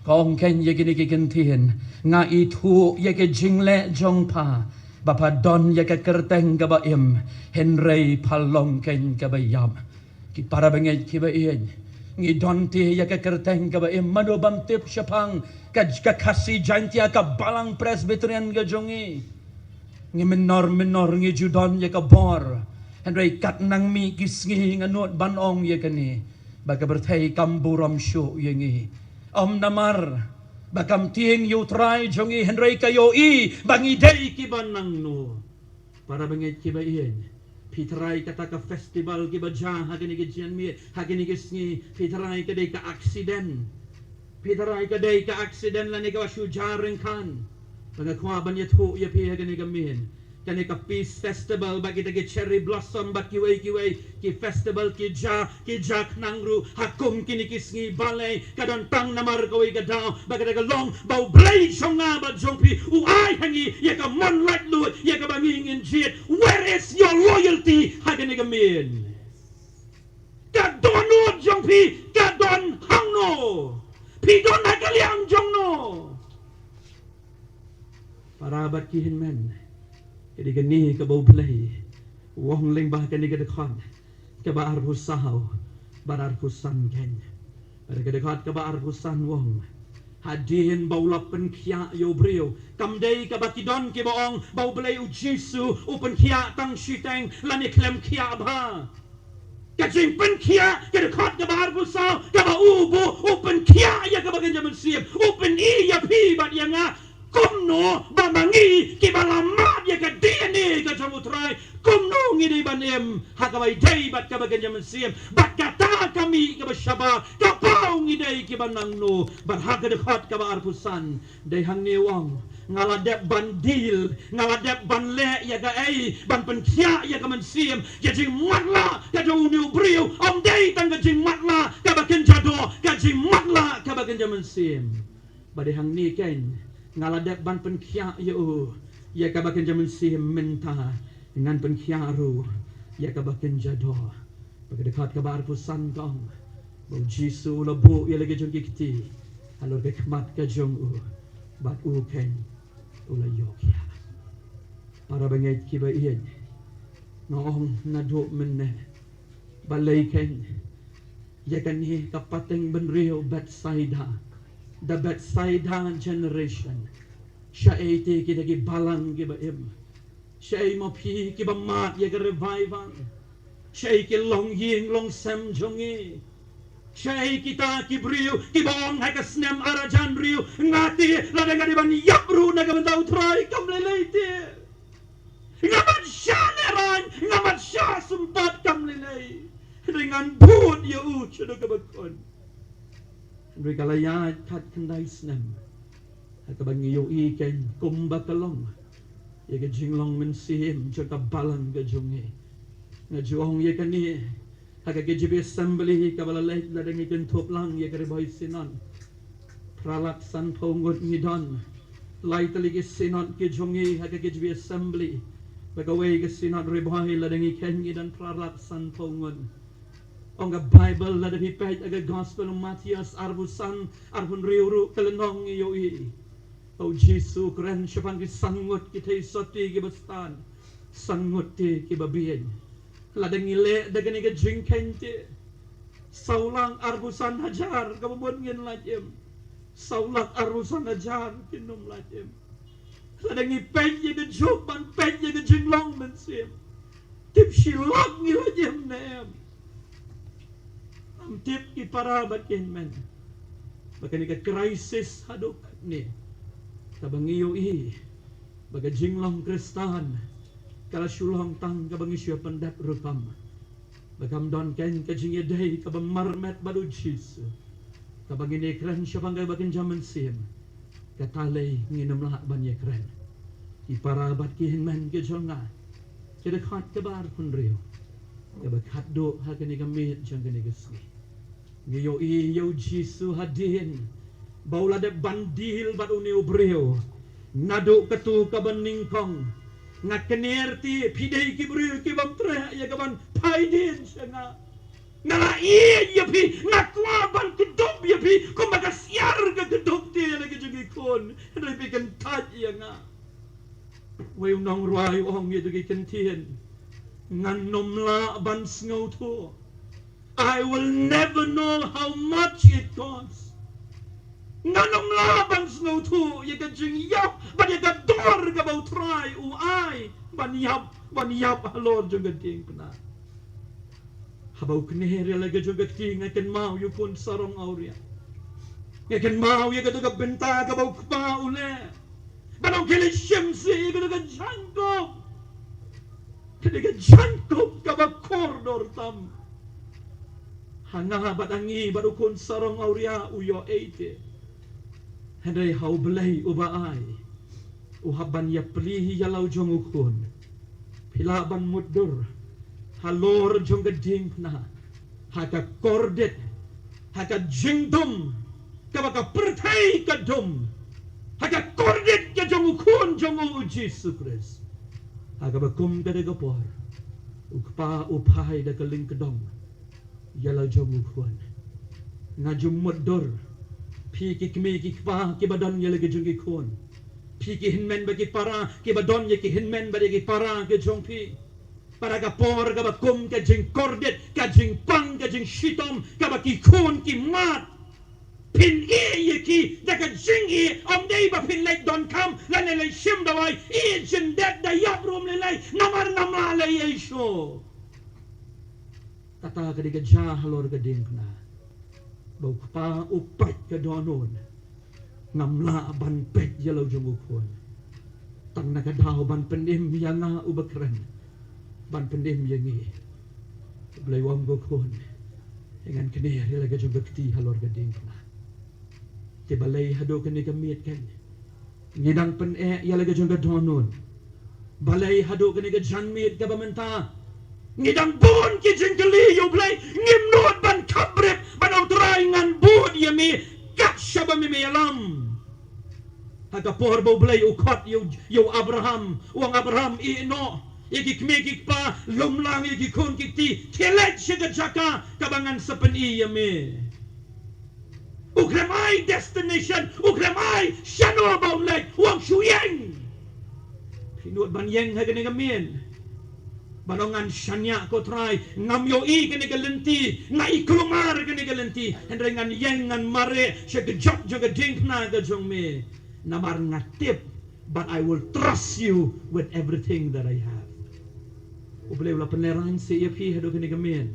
ka ong keiñ ïa kine ki ktien: Nga ithuh ïa ka jingleh jong pha, ba pha don ïa ka kyrteng kaba im, hynrei pha long keiñ kaba ïap. Ki para bangeit kiba ïeit, ngi don te ïa ka kyrteng kaba im. Mano bym tip shaphang ka, ka Khasi Jaiñtia, ka Balang Presbyterian ka jong ngi? Ngi mynnor mynnor ngi ju don ïa ka bor, hynrei kat nang mih ki sngi, nga nud ban ong ïa kane, ba ka pyrthei kam burom shuh ïa ngi. Ym namar ba kam tieng ïa U Trai jong ngi, hynrei ka ïohi ba ngi dei kiba nang nu. Para bangeit kiba ïeit, phi tharai kata ka festival kiba jia ha kine ki janmiet, ha kine ki sngi, phi tharai ka dei ka accident? Phi tharai ka dei ka accident lane kaba shu jia ryngkat? Ba nga kwah ban ïathuh ïa phi ha kane ka miet, kane ka Peace Festival bad kita ki cherry blossom bad kiwei kiwei ki festival ki jia, ki jia khnang ruh ha kum kine ki sngi balei? Ka don tang namar kawei ka daw, ba kata ka long ba U Blei jong nga bad jong phi u ai ha ngi ïa ka mon laitluid ïa kaba ngi ngin jied. Where is your loyalty? kane ka miet. Ka dohnud jong phi ka don hangno? Phi don ha ka liang jongno? Para bad ki hynmen, ka dei kane kaba U Blei u ong lyngba kane ka dkhot kaba arphew saw bad arphew san keiñ. Bad ka dkhot kaba arphew san u ong, hadien ba u la pynkhiah ïa u briew, kam dei kaba ki don kiba ong ba U Blei U Jisu u pynkhiah tang shiteng lane khlem khiah bha. Ka jingpynkhiah, ka dkhot kaba arphew saw, kaba u buh, u pynkhiah ïa kaba kynja mynsiem, u pyni ïa phi bad ïa nga kumno ba ma ngi kiba la mad ïa ka D N A ka jong U Trai, kumno ngi dei ban im ha kaba ïadei bad kaba kynja mynsiem. Bad kata ka mih kaba shabar, ka paw ngi dei kiba nangno. Bad ha ka dkhot kaba arphew san, dei hangne u ong, nga la dep ban deal, nga la dep ban leh ïa kaei, ban pynkhiah ïa ka mynsiem. Ka jingmatlah ka jong une u briew ym dei tang ka jingmatlah kaba kynja doh, ka jingmatlah kaba kynja mynsiem. Bad dei hangne keiñ, nga la dep ban pynkhiah ïa u ïa kaba kynja mynsiem, mynta ngan pynkhiah ruh ïa kaba kynja doh. Bad ka dkhot kaba arphew san ka ong ba U Jisu u la buh ïa la ka jong ki kti halor ka khmat ka jong u, bad u keiñ u la ïoh khiah. Para bangeit kiba ïeit, nga ong naduh mynne, balei keiñ ïa kane ka pateng bynriew Bethsaida, the Bethsaida generation. Shaei te kita ki balang kiba im? Shaei ma phi kiba mad ïa ka revival? Shaei ki longïing longsem jong ngi? Shaei kita ki briew kiba ong ha ka snem ar hajar hynriew, nga te lada nga dei ban ïap ruh na ka bynta U Trai, kam lei lei te. Nga mad shah lehraiñ, nga mad shah sympat, kam lei lei. Hynrei ngan bud ïa u shaduh kaba khun. Hynrei ka la ïaid khatkhyndai snem, ha kaba ngi ïohi keiñ kumba ka long ïa ka jinglong mynsiem jong ka balang ka jong ngi. Nga ju ong ïa kane ha ka K J B assembly kaba la leit, lada ngi kynthup lang ïa ka Ri Bhoi Synod, phra lak sanphew ngut ngi don. Lai tylli ki synod ki jong ngi ha ka K J B assembly, bad kawei ka synod Ri Bhoi, lada ngi kheiñ ngi don phra lak sanphew ngut. Ong ka Baibl, lada phi peit ha ka Gospel u Mathaios arphew san, arphew hynriew ruh, ka lynnong, ngi ïohi ba U Jisu u kren shaphang ki san ngut ki theisotti kiba stad, san ngut te kiba bieit. Lada ngi leh da kane ka jingkheiñ te, saw lak arphew san hajar kaba mut ngin lait im. Saw lak arphew san hajar kin ym lait im. Lada ngi peit ïa ka juk ban peit ïa ka jinglong mynsiem, tip shi lak ngi lait im ne em? Ngam tip, ki para bad ki hynmen, ba kane ka crisis haduh katne, kaba ngi ïohi ba ka jinglong Khristan ka la shu long tang kaba ngi shu pyndep rukom, ba kam don keiñ ka jingïadei kaba marmet bad U Jisu, kaba ngin ïakren shaphang kaba kynja mynsiem, kata lei ngin ym lah ban ïakren. Ki para bad ki hynmen ki jong nga, ka dkhot kaba arphew hynriew, kaba khatduh ha kane ka miet jong kane ka sngi. Ngi ïohi ïa U Jisu hadien ba u la dep ban deal bad une u briew, naduh katu kaba nyngkong. Nga kner te phi dei ki briew ki bym treh ïa ka ban phai dien sha nga. Nga la ïeit ïa phi, nga kwah ban kdup ïa phi kumba ka siar ka kdup te ïa la ka jong ki khun, hynrei phi kyntait ïa nga. Wei u nongrwai u ong ïa ki kyntien, ngan ym lah ban sngewthuh. I will never know how much it costs. Ngan ym lah ban sngewthuh ïa ka jingïap bad ïa ka dor kaba U Trai u ai ban ïap, ban ïap halor jong ka diengphna. Haba u kner ïa la ka jong ka kti, nga kynmaw ïa u khun sarong awria. Nga kynmaw ïa kata ka bynta kaba u kpa u leh. Bad u khie leit shim sih ïa kata ka jaiñkup. Kata ka jaiñkup kaba kordor tam. Ha nga bad ha ngi bad u khun sarong awria u ïoh ei te. Hynrei ha U Blei uba ai, u hap ban ïapli ïa la u jong u khun. Phi lah ban mutdur halor jong ka diengphna, ha ka kordit, ha ka jingdum kaba ka pyrthei ka dum, ha ka kordit ka jong u Khun jong u, U Jisu Khrist. Ha kaba kum kata ka por, U kpa u phai da ka lyngkdong ïa la jong u khun. Nga ju mutdur, phi ki kmie ki kpa kiba don ïa la ki jong ki khun, phi ki hynmen bad ki para kiba don ïa ki hynmen bad ïa ki para ki jong phi. Bad ha ka por kaba kum ka jingkordit, ka jingpang, ka jingshitom kaba ki khun ki mad, phin ïeh ïa ki da ka jingïeh, ym dei ba phin leit donkam lane leit shim dawai, ïeh jyndet da ïap ruh ym lei lei, namar ngam lah leh ei ei shuh. Kata ka dei ka jia halor ka diengphna, ba u kpa u peit ka dohnud, ngam lah ban peit ïa la u jong u khun, tang na ka daw ban pynim ïa nga uba kren, ban pynim ïa ngi. U Blei u ong, ko khun, ngan kner ïa la ka jong ka kti halor ka diengphna. Te balei haduh kane ka miet kan ngi dang pyneh ïa la ka jong ka dohnud? Balei haduh kane ka janmiet kaba mynta ngi dang bun ki jingkylli ïa u Blei? Ngim nud ban khapbrip, ban ong, Trai, ngan bud ïa me kat shaba me me ïalam. Ha ka por ba u Blei u khot ïa u, ïa u Abraham, u ong, Abraham, ïeh noh ïa ki kmie ki kpa, lum lang ïa ki khun ki kti, te leit sha ka jaka kaba ngan sa pyni ïa me. U khlem ai destination, u khlem ai shano ba un leit, u ong, shu ïeng. Phi nud ban ïeng ha kane ka miet? Ban ong, ngan shaniah, ko Trai, ngam ïohi kane ka lynti, nga i kulmar kane ka lynti, hynrei ngan ïeng, ngan mareh sha ka jop jong ka diengphna ka jong me. Namar nga tip, but I will trust you with everything that I have. U Blei u la pynlehraiñ seh ïa phi haduh kane ka miet?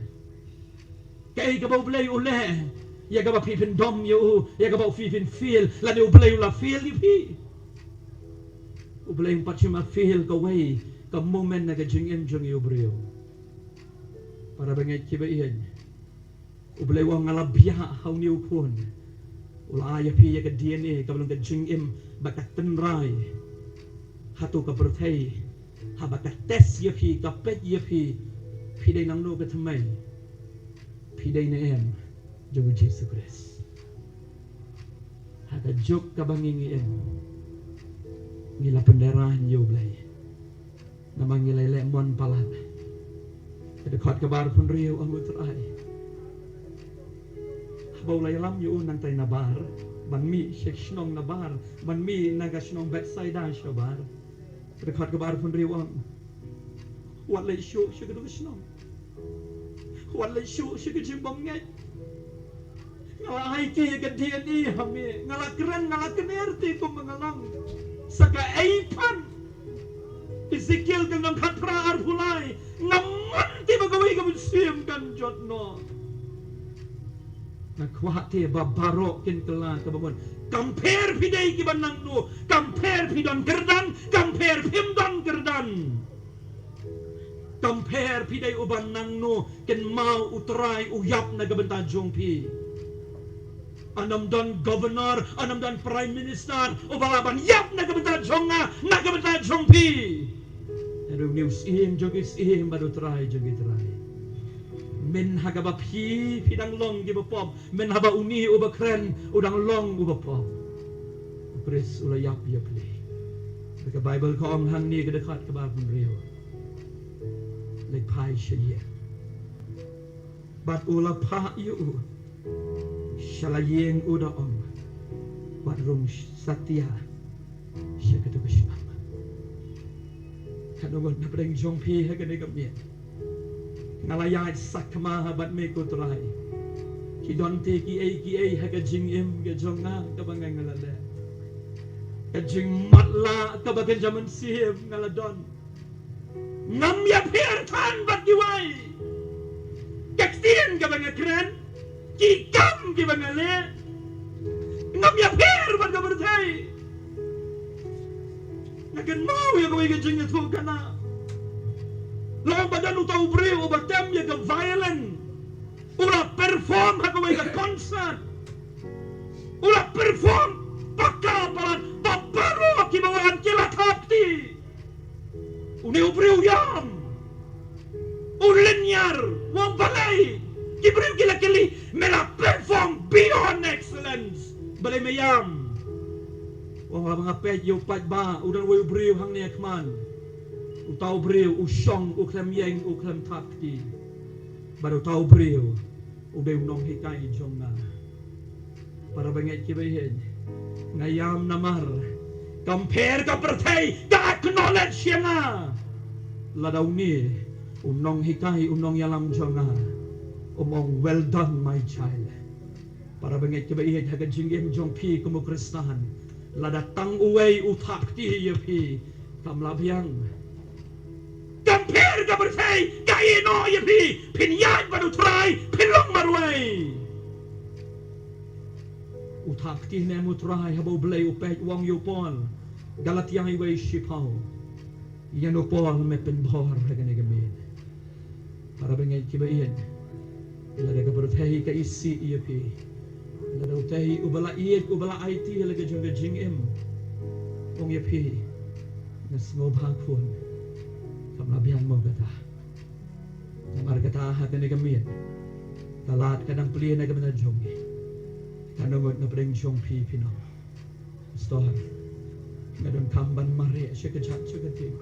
Kaei kaba u Blei u leh ïa kaba phi phin dom ïa u, ïa kaba phi phin fail, lane u Blei u la fail ïa phi? U Blei um pat shym la fail kawei ka moment na ka jingim jong ngi u briew. Para bangeit kiba ïeit, u Blei u ong, nga la biah ha une u khun. U la ai ïa phi ïa ka D N A kaba long ka jingim ba ka tynrai. Hato ka pyrthei haba ka test ïa phi, ka peit ïa phi, phi dei nangno ka thymmai? Phi dei ne em jong u Jisu Khrist? Ha ka juk kaba ngi ngi im, ngi la pynlehraiñ ïa u Blei. Namar ngi la leh mon palat. Ka dkhot kaba arphew hynriew, ong u Trai, haba u la ïalam ïa u nangtai nabar, ban mih sha shnong nabar, ban mih na ka shnong Bethsaida shabar. Ka dkhot kaba arphew hynriew u ong, wat leit shuh sha katu ka shnong. Wat leit shuh sha ka jingbym ngeit. Nga la ai te ïa ka D N A ha me. Nga la kren, nga la kner te kumba nga long. Sa kaei pat? Ezekiel ka lynnong khatphra, arphew lai. Ngam mon te ba kawei ka mynsiem kan jot noh. Nga kwah te ba baroh kin kylla kaba mut. Kam pher phi dei kiba nangno, kam pher phi don kyrdan, kam pher phim don kyrdan. Kam pher phi dei uba nangno, kynmaw u Trai u ïap na ka bynta jong phi. Ynnym don governor, ynnym don prime minister uba lah ban ïap na ka bynta jong nga, na ka bynta jong phi. Hynrei une u Syiem jong ki syiem bad u Trai jong ki trai. Mynha kaba phi, phi dang long kiba pop, mynha ba une uba kren u dang long uba pop, u Khrist u la ïap ïa phi. Ka Baibl ka ong hangne, ka dkhot kaba arphew hynriew, leit phai sha ïing. Bad u la phah ïa u sha la ïing, u da ong, wat rung satia sha katu ka shnong. Katno ngut na pdeng jong phi ha kane ka miet nga la ïaid sakma ha bad me, ko Trai? Ki don te kiei kiei ha ka jingim ka jong nga kaba nga, nga la leh? Ka jingmatlah kaba kynja mynsiem nga la don. Ngam ïapher than bad kiwei. Ka ktien kaba nga kren, ki kam kiba nga leh, ngam ïapher bad ka pyrthei. Nga kynmaw ïa kawei ka jingïathuhkhana. Long ba don uta u briew uba tem ïa ka violin. U la perform ha kawei ka concert. U la perform pakka palat, ba baroh kiba wan ki la thap kti. Une u briew u ïam. U lynñiar, u ong balei? Ki briew ki la kylli, me la perform beyond excellence, balei me ïam? U ong, haba nga peit ïa u paidbah, u don uwei u briew hangne ha khmat. Uta u briew u shong, u khlem ïeng, u khlem thap kti. Bad uta u briew u dei u nonghikai jong nga. Para bangeit kiba ïeit, nga ïam namar ka pher ka pyrthei ka acknowledge ïa nga. Lada une u nonghikai, u nongïalam jong nga um ong, "Well done, my child." Para bangeit kiba ïeit, ha ka jingim jong phi kum u Khristan, lada tang uwei u thap kti ïa phi, kam lah biang. Ka pher ka pyrthei ka ïehnoh ïa phi, phin ïaid bad u Trai, phin long marwei. U thap kti ne em u Trai, haba U Blei u peit, u ong ïa u Paul, Galatia wei shiphew, ïa u Paul me pynbor ha kane ka miet. Para bangeit kiba ïeit, lada ka pyrthei ka isih ïa phi, lada utei uba la ïeit, uba la aiti ïa la ka jong ka jingim, ong ïa phi, nga sngewbha khun, kam lah biang mo kata. Namar kata ha kane ka miet, ka lad ka dang plie na ka bynta jong ngi. Katno ngut na pdeng jong phi, phi nong, Pastor, nga donkam ban mareh sha ka jait sha ka jait.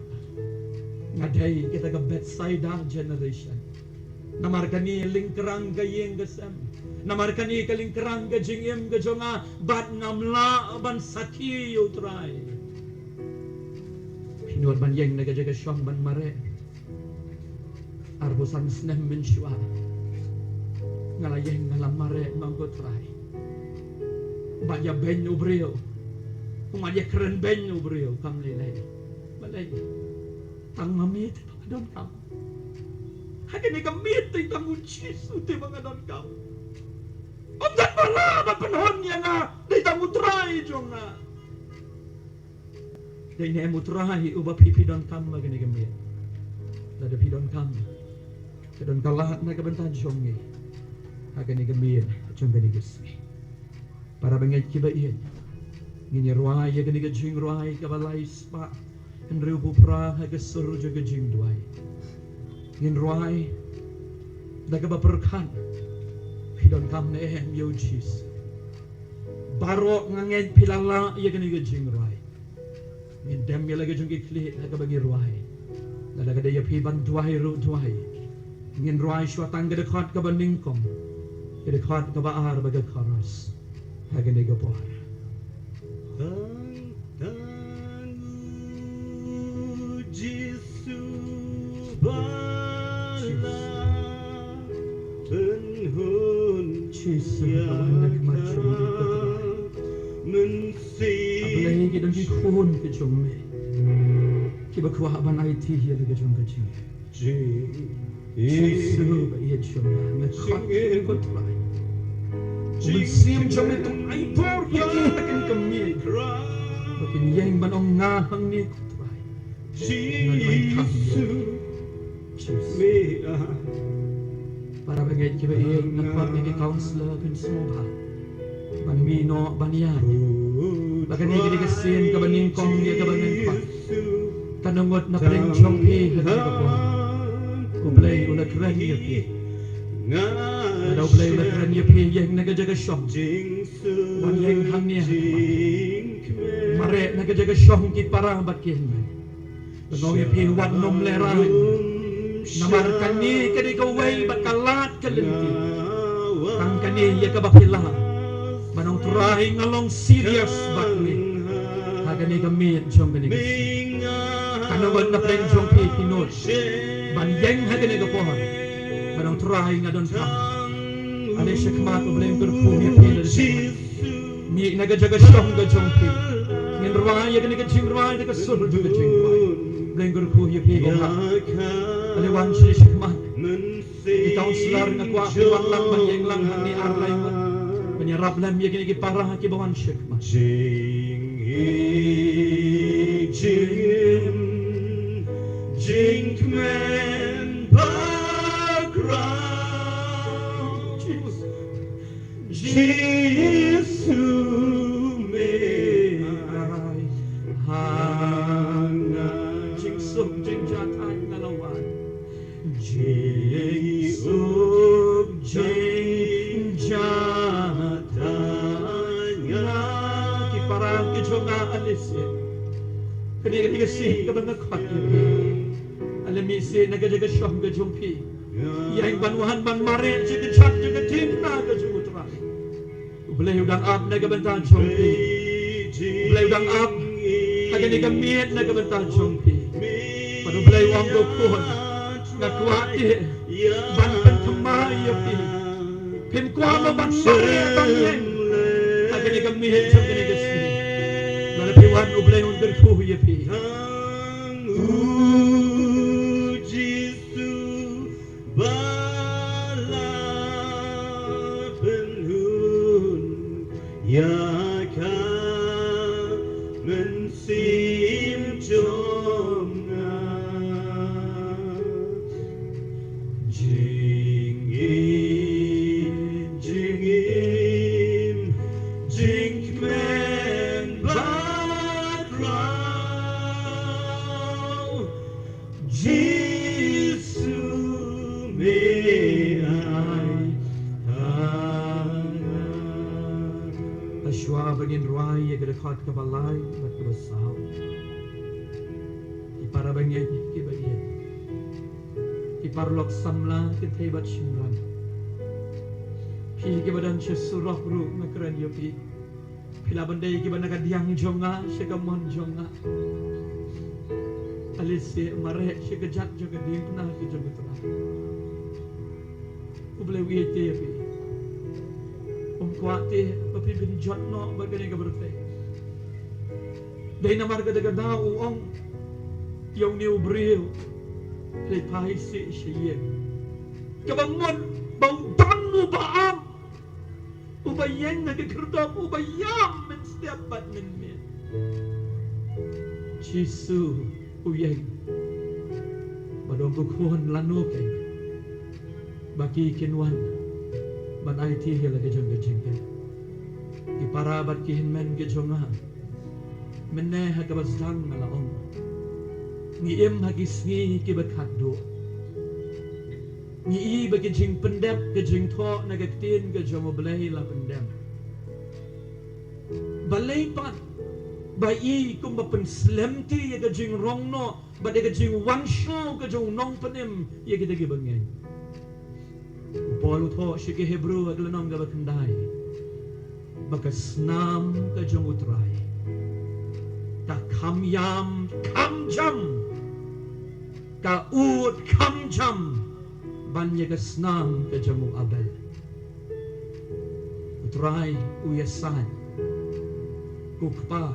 Nga dei kita ka Bethsaida generation. Namar kane lyngkrang ka ïing ka sem, namar kane ka lyngkrang ka jingim ka jong nga, bad ngam lah ban sakhi ïa u Trai. Phi nud ban ïeng na ka jaka shong ban mareh? Arphew san snem mynshuwa nga la ïeng, nga la mareh, ma nga, ko Trai. Bad ïa beiñ u briew, bad ïa kren beiñ u briew, kam lei lei. Balei? Tang ma me te ba nga donkam. Ha kane ka miet te tang u Jisu te ba nga donkam. Ym don ba lah ban pynhun ïa nga, dei tang u Trai jong nga. Dei ne em u Trai uba phi, phi donkam ha kane ka miet? Lada phi donkam, ka don ka lad na ka bynta jong ngi ha kane ka miet jong kane ka sngi. Para bangeit kiba ïeit, ngin ïa rwai ïa kane ka jingrwai kaba lai spah hynriewphew phra ha ka sur jong ka jingduwai. Ngin rwai da kaba pyrkhat, phi donkam ne em ïa u Jisu? Baroh nga ngeit phi la lah ïa kane ka jingrwai. Ngin dem ïa la ka jong ki khlieh ha kaba ngi rwai. Lada ka dei ïa phi ban duwai ruh, duwai. Ngin rwai shuwa tang ka dkhot kaba nyngkong, ka dkhot kaba ar bad ka chorus ha kane ka por. Tang, tang u Jisu ba la pynhun, Jisu ba la pynhun ïa ka mynsiem. A Blei, ki don ki khun ki jong me kiba kwah ban aiti ïa la ka jong ka jingim. Jisu ba ïeit jong nga, nga khot ïa phi, ko Trai. U Mynsiem jong me to ai bor ïa ki ha kane ka miet, ba kin ïeng ban ong, nga hangne, ko Trai. Nga donkam ïa phi, Jisu. Para bangeit kiba ïeit, nga khot ïa ki counselor kin sngewbha ban mih noh ban ïaid. Ba kane ka dei ka sien kaba nyngkong ïa kaba ngan khot. Katno ngut na pdeng jong phi ha kane ka por? U Blei u la kren ïa phi. Lada U Blei u la kren ïa phi, ïeng na ka jaka shong. Wan ïeng hangne ha khmat. Mareh na ka jaka shong ki para bad ki hynmen. Nga ong ïa phi, wat nym lehraiñ. Namar kane ka dei kawei bad ka lad ka lynti. Tang kane ïa kaba phi lah ban ong, Trai, nga long serious bad me ha kane ka miet jong kane ka sngi. Katno ngut na pdeng jong phi, phi nud ban ïeng ha kane ka por ban ong, Trai, nga donkam. Ale sha khmat, U Blei un kyrkhu ïa phi. Mih na ka jaka shong ka jong phi. Ngin rwai ïa kane ka jingrwai da ka sur jong ka jingrwai. Blei un kyrkhu ïa phi, ko Blei. Ale wan sha khmat. Ki counselor nga kwah phi wan lang ban ïeng lang hangne ar lai ngut ban ïarap lem ïa kine ki para kiba wan sha khmat. Jingim, jingkmen bakhraw. Jisu me ai ha nga. Jingsuk jingjatai nga la wan. Jingsuk jingjatai nga. Ki para ki jong nga, ale sien. Kane, kane ka sien kaba nga khot ïa phi. Mih sih na ka jaka shong ka jong phi. Ïa ban wan ban mareh sha ka jaka jingpynah ka jong U Trai. U Blei u dang ap na ka bynta jong phi. U Blei u dang ap ha kane ka miet na ka bynta jong phi. Bad U Blei u ong, ko khun, nga kwah te ban pynthymmai ïa phi. Phim kwah mo ban mareh ban ïeng ha kane ka miet jong kane ka sngi. Lada phi wan, U Blei un kyrkhu ïa phi. Tang u Jisu ba la pynhun ïa ka mynsiem jong nga. Jingim, jingim, jingkmen bakhraw. Jisu me ai ha nga. Hashwa ba ngin rwai ïa ka dkhot kaba lai bad kaba saw. Ki para bangeit kiba ïeit, ki paralok samla kynthei bad shynrang, phi kiba don sha surok ruh nga kren ïa phi. Phi lah ban dei kiba na ka diang jong nga sha ka mon jong nga. Ale sih mareh sha ka jaka jong ka diengphna ka jong U Trai. U Blei u ïeit te ïa phi. Um kwah te ba phi pynjot noh bad kane ka pyrthei. Dei namar kata ka daw u ong ïa une u briew, leit phai sih sha ïing. Kaba mut ba u don uba ap, uba ïeng ha ka khyrdop, uba ïam mynstep bad mynmiet. Jisu u ïeng bad u ong, ko khun, lano kein ba ki kin wan ban aiti ïa la ka jong ka jingkit? Ki para bad ki hynmen ki jong nga, mynne ha kaba sdang nga la ong, ngi im ha ki sngi kiba khatduh. Ngi i ba ka jingpyndep, ka jingthoh na ka ktien ka jong U Blei la pyndem. Balei pat ba i kumba pynslem te ïa ka jingrong noh bad ïa ka jingwan shuh ka jong u nongpynim ïa kita kiba ngeit? U Paul u thoh sha ki Hebru ha ka lynnong kaba khyndai ba ka snam ka jong U Trai ka kham ïam kham jam, ka ud kham jam ban ïa ka snam ka jong u Abel. U Trai u ïasaid, ko Kpa,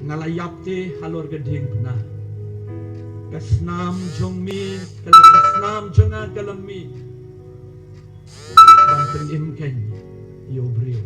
nga la ïap te halor ka diengphna. Ka snam jong me, ka la, ka snam jong nga ka la mih ban pynim kein ïa u briew.